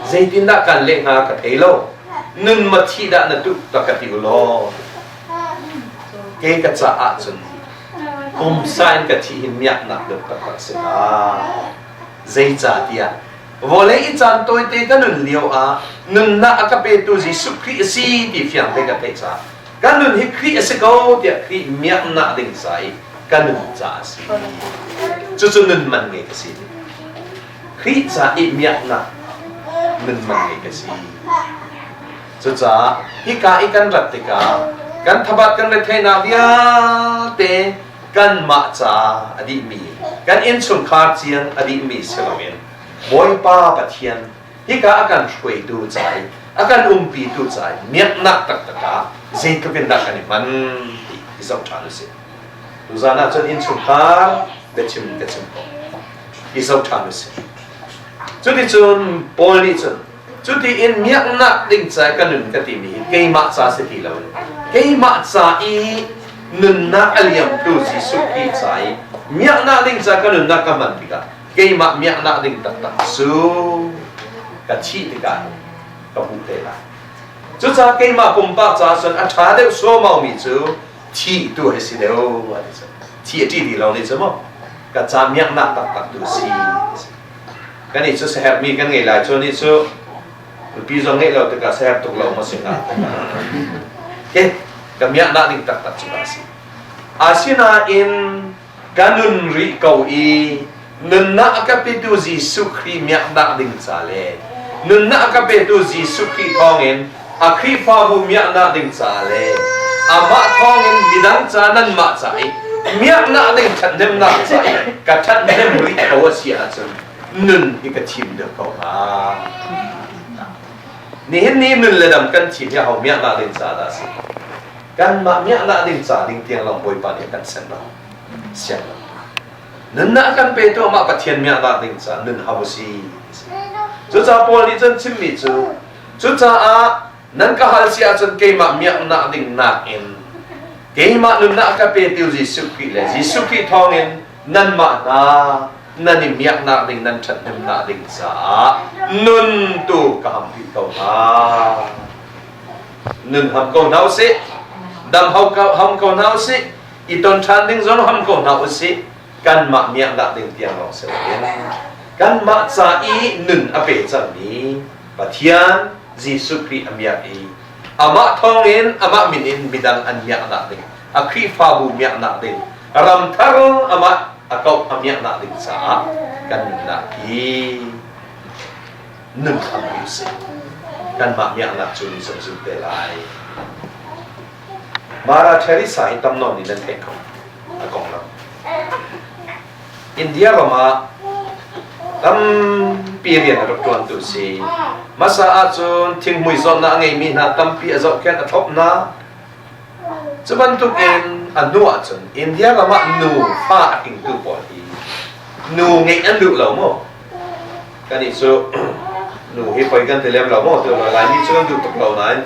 Zeitindah kan leh hnga ka thei lo. Nun ma thi dah na duh ta ka ti u law. Ke ka caah cun pumsa in ka thi hi miaknak deuh taktak si hnga. Zeicahtiah vawlei i caan tawite ka nun lio ah nunnak a ka petu Jesuh Khrih a si ti fiang te ka theih caah Kan nun hi Khrih a si ko tiah Khrih miaknak ding ca i ka nun ca a si. Cucu nun man ngei ka si. Khrih ca i miaknak nun man ngei ka si. Cucaah hika i kan rat tikah kan thabat kan retheihnak vialte kanmah ca a dihmi kan innchungkhar ciang a dihmi si loin Bawipa Pathian hika a kan hruaitu ca i a kan umpitu ca i miaknak taktak ah zeitluk in dah kan i hman ti i zoh ṭhan usih. Tuzan ah cun innchungkhar biachim ka chim ko. I zoh ṭhan usih. Cuticun Paul nih cun cuti in miaknak ding ca i ka nun ka timi hi keimah ca si ti loin keimah ca i nunnak a liamtu Jesuh Khrih ca i miaknak ding ca ka nunnak ka hman tikah keimah miaknak ding taktak cu ka thih tikah ka hmuh te lai. Cucaah keimah pumpak caah cun a ṭha deuh suaumau mi cu thi tu hei si deuh a ti cu. Thi a ṭih ti lo nih cu maw ka ca miaknak taktak tu si. Kan nih cu saherhmi kan ngei lai cu nih cu nupi zong ngeih lo tikah saherh tuk lo maw si hnga. Ke ka miaknak ding taktak cu ka si. Asinain ka nun rih ko i nunnak a ka petu Jesuh Khrih miaknak ding ca le nunnak a ka petu Jesuh Khrih thawngin a Khrihfabu miaknak ding ca le amah thawngin midang ca nanmah ca i miaknak ding ṭhathnemnak ca i ka ṭhathnem rih ko a si ahcun nun hi ka thim deuh ko hnga. Nihin ni nun le dam kan thim hi ho miaknak ding ca dah si? Kanmah miaknak ding ca ding tiang lawng Bawipa nih a kan sen lo. Siang lo. Nunnak kan pe tu amah Pathian miaknak ding ca nun hau si. Cucaah Paul nih cun chimmi cu cucaah nan ka hal si ahcun keimah miaknak ding nakin keimah nunnak ka petu Jesuh Khrih le Jesuh Khrih thawngin nanmah hna nan i miaknak ding nan ṭhathnemnak ding caah nun tu ka ham rih ko hna. Nun ham ko hna usih, dam ham ko hna usih, i ton ṭhan ding zong ham ko hna usih, kanmah miaknak ding tiang lawng si loin kanmah ca i nun a pe cangmi Pathian Jesuh Khrih a miak i amah thawngin amah min in midang an miaknak ding a Khrihfabu miaknak ding ramthar amah a koh a miaknak ding caah kan nunnak hi nun hram u sih. Kanmah miaknak cu ni zungzul te lai. Mara Teresa hi tam nawn in nan theih ko a konglam. India ram ah tampi rian a rak ṭuantu si. Hmasa ahcun thinghmui zawtnak a ngeimi hna tampi a zohkhenh a thlop hna. Cu bantukin a hnu ahcun India ram ah nu fa a hringtu pawl hi nu ngeih an duh lo maw? Kannih cu nu hi poi kan ti lem lo maw? Tu Laimi cu kan duh tuk lo nain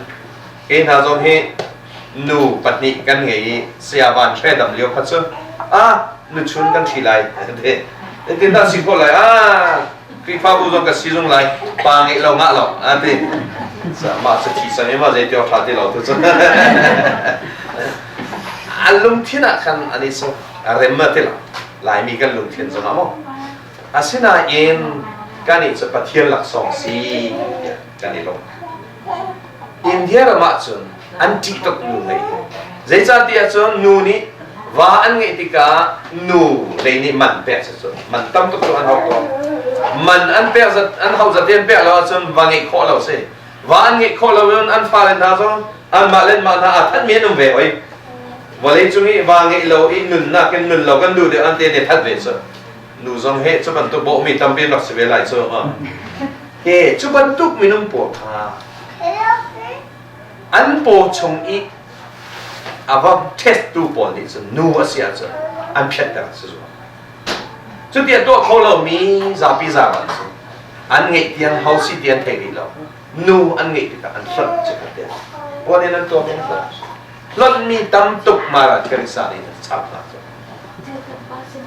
kei hna zong hi nu pahnih kan ngei i saya van hre dam lio kha cu ah nuchun kan ṭhi lai ti. Tin dah si khawh lai ah Khrihfabu zong ka si zung lai pa ngeih lo ngah lo a ti. Mah cu thi sang i ma zei tiawk ṭha ti lo tu cu. An lungthin ah khan an i so a rem ma ti lo. Laimi kan lungthin zong ah maw. Asinain kan i cu Pathian laksawng si tiah kan i lawm. India ram ah cun an ṭih tuk nu ngei. Zeicahtiah cun nu nih va an ngeih tikah nu lei nih man pek si cun man tam tuk cu an hauh ko. Man an pek zat an hauh zat an pek lo ahcun va ngeih khawh lo si. Va an ngeih khawh lo in an fale hna zong anmah le anmah hna aa thatmi an um ve hoi. Vawlei cung i va ngeih lo i nunnak in nun lo kan duh deuh an te ne that ve cu. Nu zong he cu bantuk bawhmi tampi rak si ve lai cu. He cu bantuk minung pawl kha an paw chung i a va test tu pawl nih cun nu a si ahcun an phiatter si zuam. Cuti a tuah kho lomi zapi zaran cu an ngeih tiang ho si ti an thei rih lo. Nu an ngeih tikah an hlonh cikhat te. Puan in an tuam in hlonh. Hlonhmi tam tuk mara Teresa nih a chap hna cu.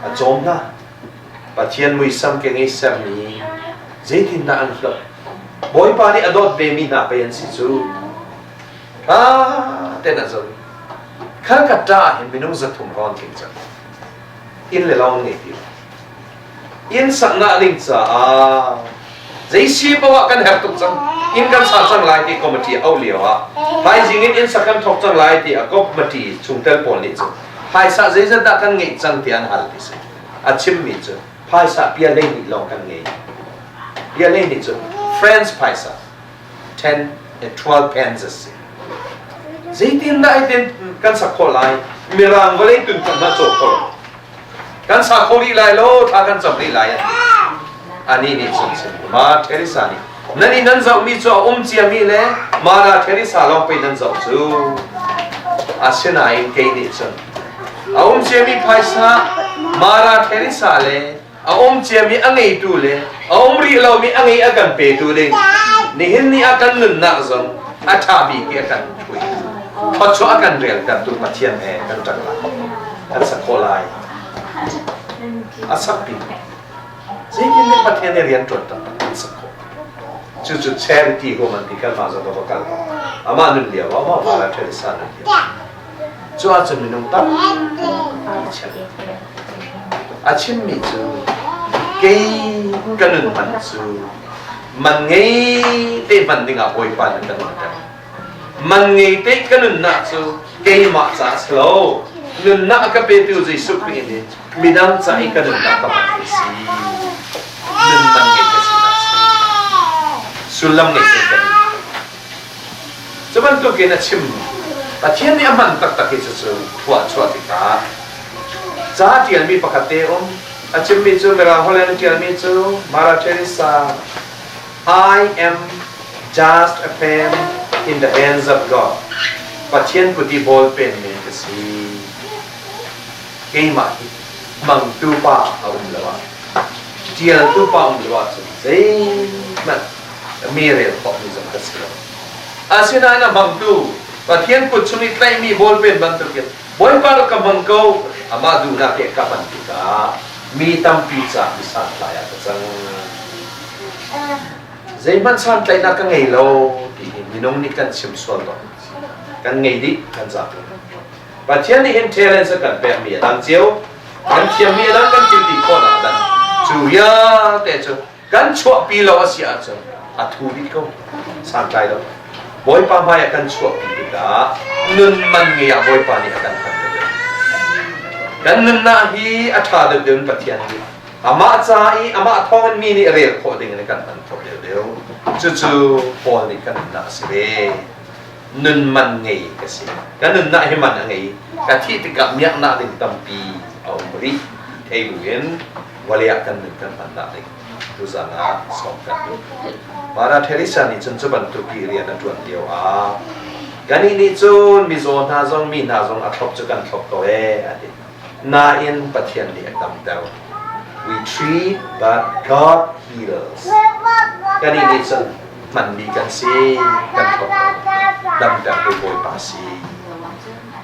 A cawm hna. Pathian muisam ke ngei sermi zeitindah an hlonh. Bawipa nih a dawt vemi hna pei an si cu. Ṭha tein a zoh. Calcutta ah hin minung 300 rawn tling cang. Inn le lo ngei ti lo. Inn saknak ding caah zei si poah kan herh tuk cang. Inn kan sa cang lai ti committee auh lio ah thaizing in inn sak kan thawk cang lai ti a committee chungtel pawl nih cun phaisa zeizat dah kan ngeih cang ti an hal ti si. A chimmi cu phaisa pia 12 lawng kan ngei. Pia 12 cu France phaisa 10 and 12 pence a si. Zeitindah hitin kan sak khawh lai? Mirang vawlei tun kan hna cawk kho lo. Kan sa kho rih lai lo, thla kan cam rih lai an ti. Anih nih cun chim Ma Teresa nih nan i nan zohmi cu a um ciami le Mara Teresa lawng pei nan zoh cu. Asinain kei nih cun a um ciami phaisa Mara Teresa le a um ciami a ngeitu le a um rih lomi a ngei a kan petu ding nihin ni ah kan nunnak zong a ṭha bik i a kan ṭhui thawchuah a kan reltertu Pathian he kan ṭang lai kan sak khawh lai a sakpi zeitin nih Pathian he rian ṭuan taktak kan sak khawh cucu charity home an ti kan mah zong ka kal amah nun lio amah mah Teresa nun lio Cu ahcun minung tampi chiat. A chimmi cu kei ka nun man cu man ngei te hman dingah Bawipa nih kan nunter. Man ngei te ka nunnak cu keimah ca a si lo. Nunnak a ka petu Jesuh Khrih nih midang ca i ka nunnak ka hman hi si. Nun man ngei ka sinak si. Sullam ngei te ka nun. Cu bantukin a chim. Pathian nih a hman taktak hi cucu phuah chuah tikah ca ṭialmi pakhat te um. A chimmi cu Mirang holh in a ṭialmi cu Mara Teresa I am just a pen in the hands of God. Pathian kut i ball pen men ka si. Keimah hi mangtu pa a um lo ah, ṭialtu pa um lo ahcun zeihmanh mi rel khawhmi zong ka si lo. Asinain a hmangtu Pathian kut chung i tlaihmi ballpen bantukin Bawipa rak ka hmang ko, amah duhnak he ka hman tikah mi tampi caah mi santlai ah ka cang. Zeihmanh santlaihnak ka ngei lo ti hi minung nih kan chim sual tawn. Kan ngei dih, kan zapi. Pathian nih hin talents a kan pekmi a dang cio, kan thiammi a dang, kan thil ti khawhnak a dang. Cu vialte cu kan chuahpi lo a si ahcun a thu dih ko, santlai lo. Bawipa hmai ah kan chuahpi tikah nun man ngei ah Bawipa nih a kan hman deuh. Kan nunnak hi a ṭha deuh deuh in Pathian nih amah ca i amah thawngin mi nih rel khawh ding in kan hman khawh deuhdeuh. Cucu Paul nih kan nunnak a si ve. Nun man ngei ka si. Ka nunnak hi man a ngei. Ka thih tikah miaknak ding tampi a um rih. Thei buin vawlei ah kan nun kan hmannak ding tuzan ah sawm kan duh. Mara Teresa nih cun cu bantuk i rian a ṭuan lio ah kanih nih cun mizaw hna zong mi hna zong a thlop cu kan thlop ko ee a ti. Nain Pathian nih a damter. We treat but God heals. Kanih nih cun hmanmi kan si, kan thlop ko. Damtertu Bawipa si.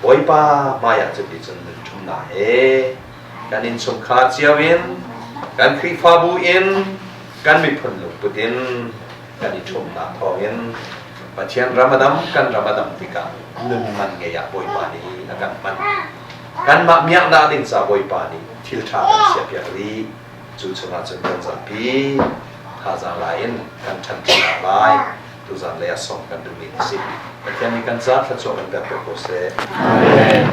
Bawipa hmaiah cun ti cun nun ṭhumnak he kan innchungkhar cio in, kan Khrihfabu in, kan miphun lungput in kan i ṭhumnak thawngin Pathian ram a dam, kan ram a dam tikah nun man ngei ah Bawipa nih a kan hman. Kanmah miaknak ding ca Bawipa nih thil ṭha kan chiahpiak rih. Cu chungah cun kan zapi thazaang la in kan ṭhanṭinak lai tuzan lei ah sawm kan duhmi a si. Pathian nih kan ca thluachuah kan pek ko seh. Amen.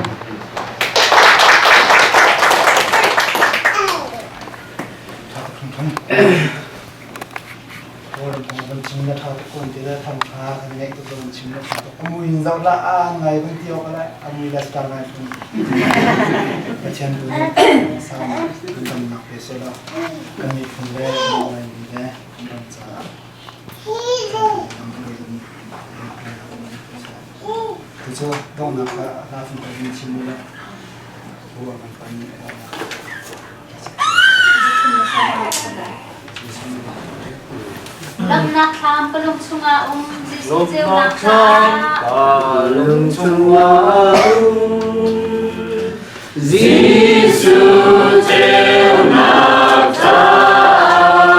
Kawlram kong van chim na ṭha tuk ko ti le thangṭha kan ngeih tuk van chim na ṭha tuk. Amui in zoh la a ngai van ti awk le amui le star ngai phun. Pathian tu nih sang kan damnak pe seh law kan miphun le kan Laimi le kan ram caah Cucu donghnak ah hla fung kan chim u la. Bu a kan pan nih Lamnak thlam ka lung chungah um Jesuh ceunak caah. Ka lung chungah um Jesuh ceunak caah.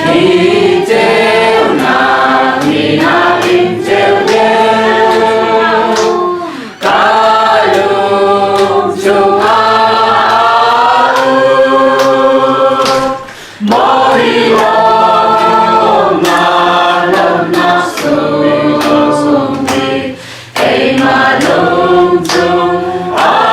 Hi ceunak minak in ceu deuh Ka lung chungah um Maw hi lawmnak lawmnak sung bik keimah lung chungah.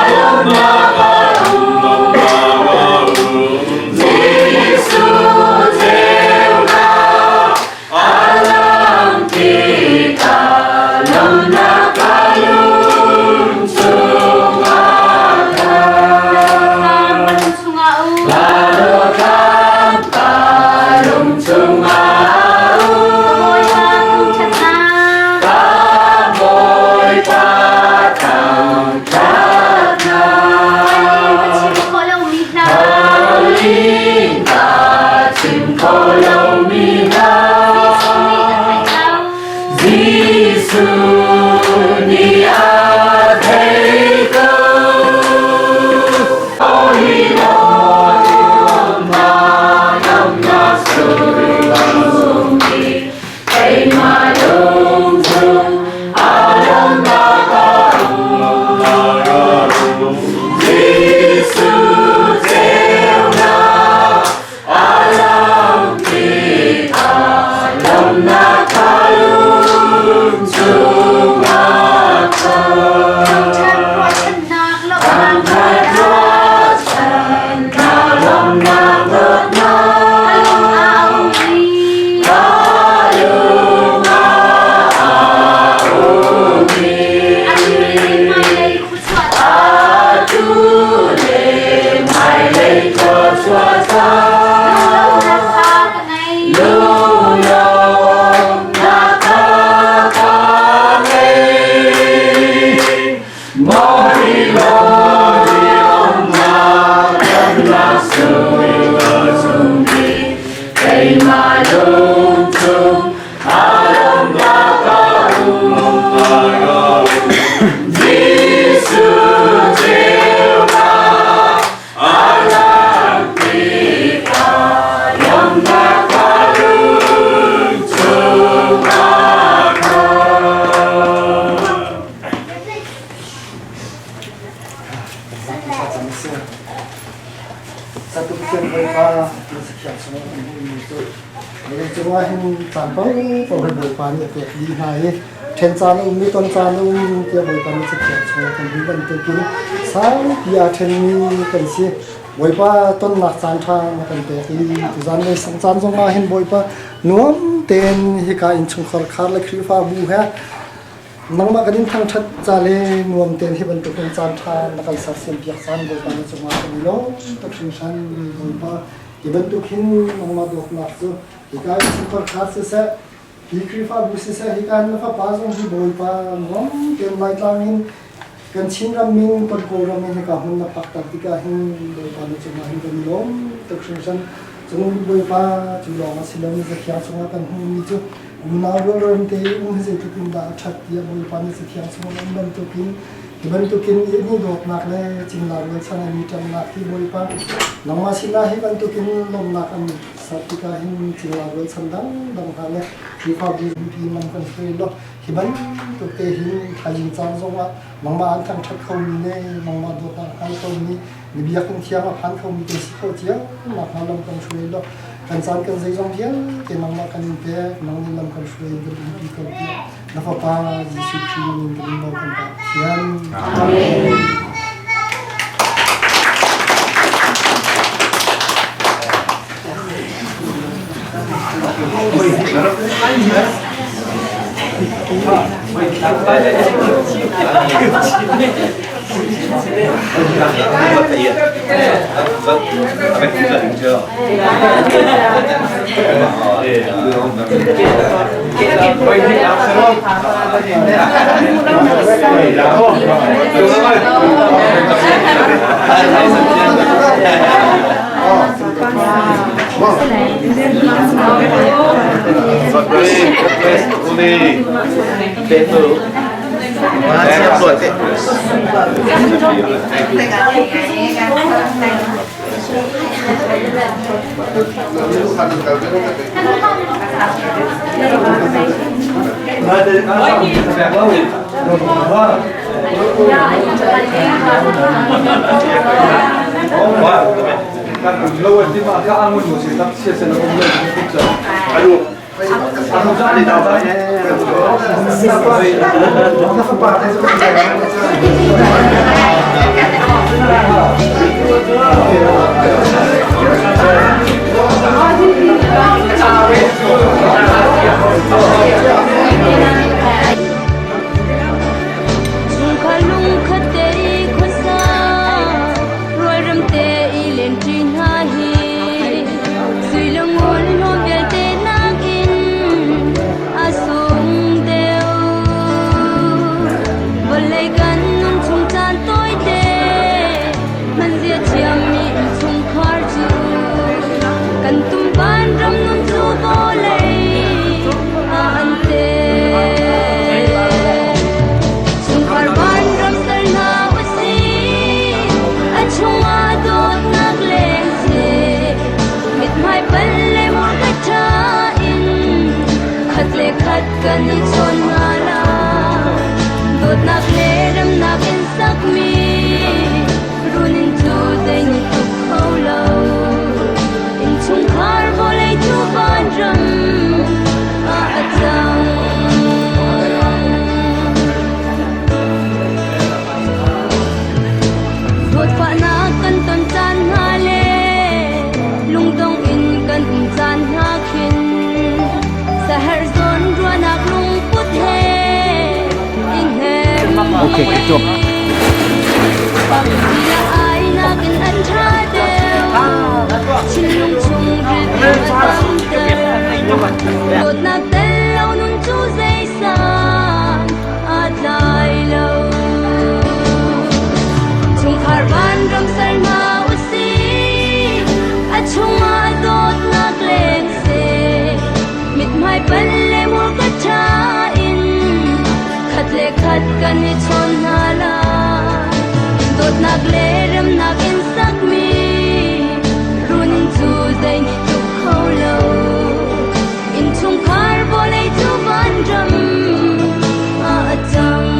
Satu Pathian Bawipa na sakhiang sungah kan hmuhmi cu vawlei cungah hin caan paoh paoh hi Bawipa nih a pek dih hna i ṭhen caan a um i ton caan a um tiah Bawipa nih cathiang chungah kan hmuh bantukin saupi aa ṭhenmi kan si. Bawipa tonnak caan ṭha na kan pek i tuzan lei sang caan zongah hin Bawipa nuam tein hika innchungkhar khar le Khrihfabu he nangmah kan in thangṭhat ca le nuam tein hi bantukin caan ṭha na kan sersiam piak caan Bawipa na cungah kan i lawm tuk hringhran Bawipa hi bantuk hin nangmah dawtnak cu hika innchungkhar khar siseh hi Khrihfabu siseh hika na fapa zong hi Bawipa nuam tein Laitlang in kan Chinram min kan Kawlram in hika hmun na phak tak tikah hin Bawipa na cungah hin kan i lawm tuk hringhran cung Bawipa cu lawng a si lo Zathiang chungah kan hmuhmi cu unau rualrem te um hi zeitluk in dah a ṭhat tiah Bawipa nih Cathiang chungah um bantukin hi bantukin i dawtnak le cingla rualchan an i ṭannak hi Bawipa nangmah sinah hi bantukin lawmhnak an ser tikah hin cingla rualchan dangdang hna le Khrihfabu pi man kan hruai law hi bantuk te hin thaizing caan zongah nangmah an thangṭhat khomi le nangmah dawtnak hngal khomi na biakinn thiang a phan khomi kan si kho cio nak hnga lam kan hruai law kan caan kan zeizong vialte nangmah kan in pek nang nih lam kan hruai kan umpi ko tiah na fapa Jesuh Khrih min kan in nawl kan pa Pathian. Amen. Chungkhar lungkhat te i khuasa rualrem te i lenṭi hna hi sui le ngun hlawm vialte nakin a sung deuh. Vawlei kan nun chung caan tawite hmanzia thiammi innchungkhar cu kan tumban ram nun cu vawlei ah an te. Chungkhar vanram ser hna usih, a chungah dawtnak leng seh. Mithmai pal le hmurka ṭha in khat le khat kan i chawn hna la. Dawtnak le remnak in sakmi runinn cu zei nih tuk kho lo. Innchungkhar vawlei cu vanram ah a cang. Zawtfahnak kan ton caan hna le lungdong in kan um caan hna khin saherh zawn ruahnak lungput he i hnem. Okay, good job. Pangti ai nakin an ṭha deuh. Thinlung chung rilpi a tamter. Dawtnak tel lo nun cu zeisan aa tlai lo. kan i chawn hna lai. Dawtnak le remnak in sakmi runinn cu zei nih tluk kho lo. Innchungkhar vawlei cu vanram ah a cang.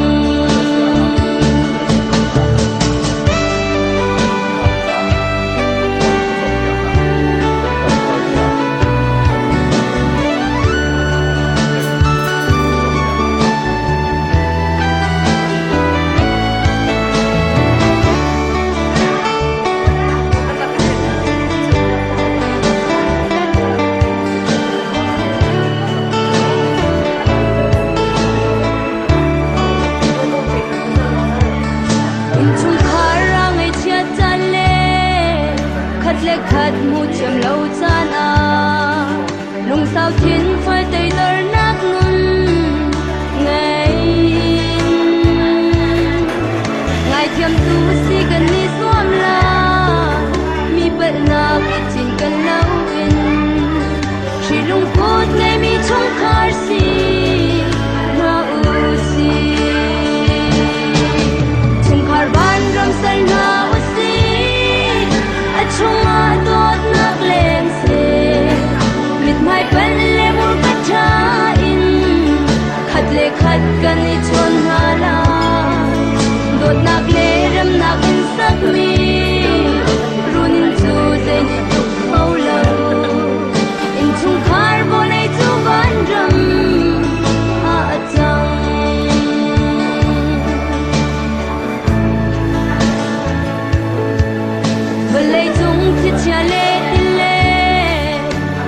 Innchungkhar a ngaihchiat caan le khat le khat hmuh thiam lo caan ah lungsau thin fai teidornak nun ngei in ngaithiamtu si kan i zuam la mi palhnak i cinken loin hri lungput ngeimi chungkhar si hna u sih. Chungkhar vanram ser hna u sih, a chungah dawtnak leng seh. Mithmai panh le hmurka ṭha in khat le khat kan i chawn hna lai. Dawtnak le remnak in sakmi runinn cu zei nih tluk kho lo. Innchungkhar vawlei cu vanram ah a cang. Vawlei cung thlichia le tile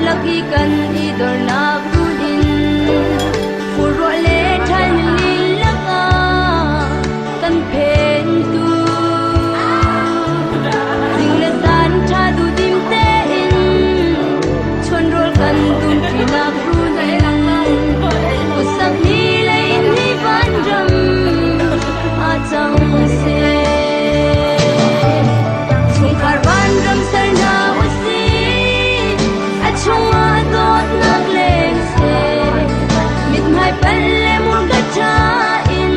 lak i kan i dornak run in furruah le ṭhal nili lakah kan phentu. Zing le zan ṭha duhdim tein chuanrawl kan dumṭinak run in kutsak ni lei in hi vanram ah cang seh. Chungkhar vanram ser hna u sih, a chungah dawtnak leng seh. Mithmai pal le murka ṭha in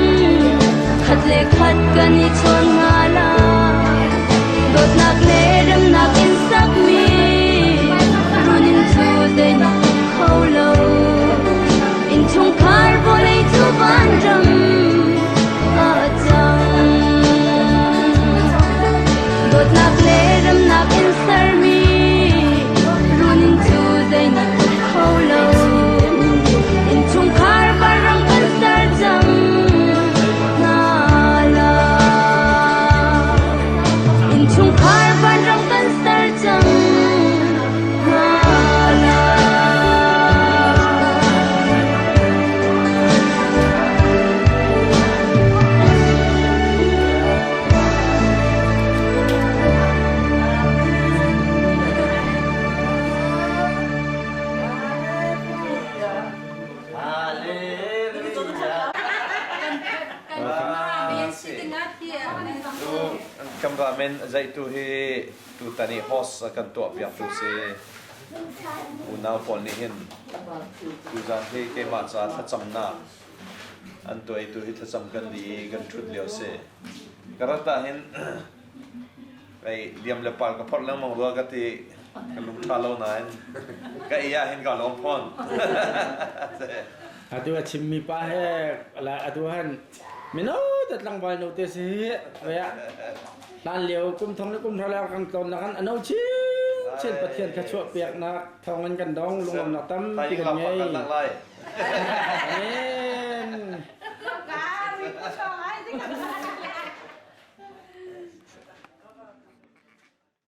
khat le khat kan i chawn hna lai. Dawtnak le remnak in sakmi runinn cu zei nih tluk kho lo. Innchungkhar vawlei cu vanram ah a cang. Dawtnak le remnak in sermi runinn cu zei nih tluk kho lo. Innchungkhar vanram kan ser cang hna lai. Innchungkhar vanram kan ser cang hna lai. Cameraman zeitu hi tutan i host a kan tuahpiaktu si. Unau pawl nih hin tuzan hi keimah ca thlacamnak an tuaitu hi thlacam kan di i kan ṭhut lio si. Ka rat ah hin ei liam le par ka phorh lengmang rua ka ti ka lung ṭha lo nain ka ei ah hin ka lawm fawn. Atu a chimmi pa he atu han mino te tlangval no te si hi hlan lio kum thong le kum hra le kan tlawn na kan ano chin chin Pathian kha chuah piak nak thawng in kan dong lungom nak tampi kan ngei.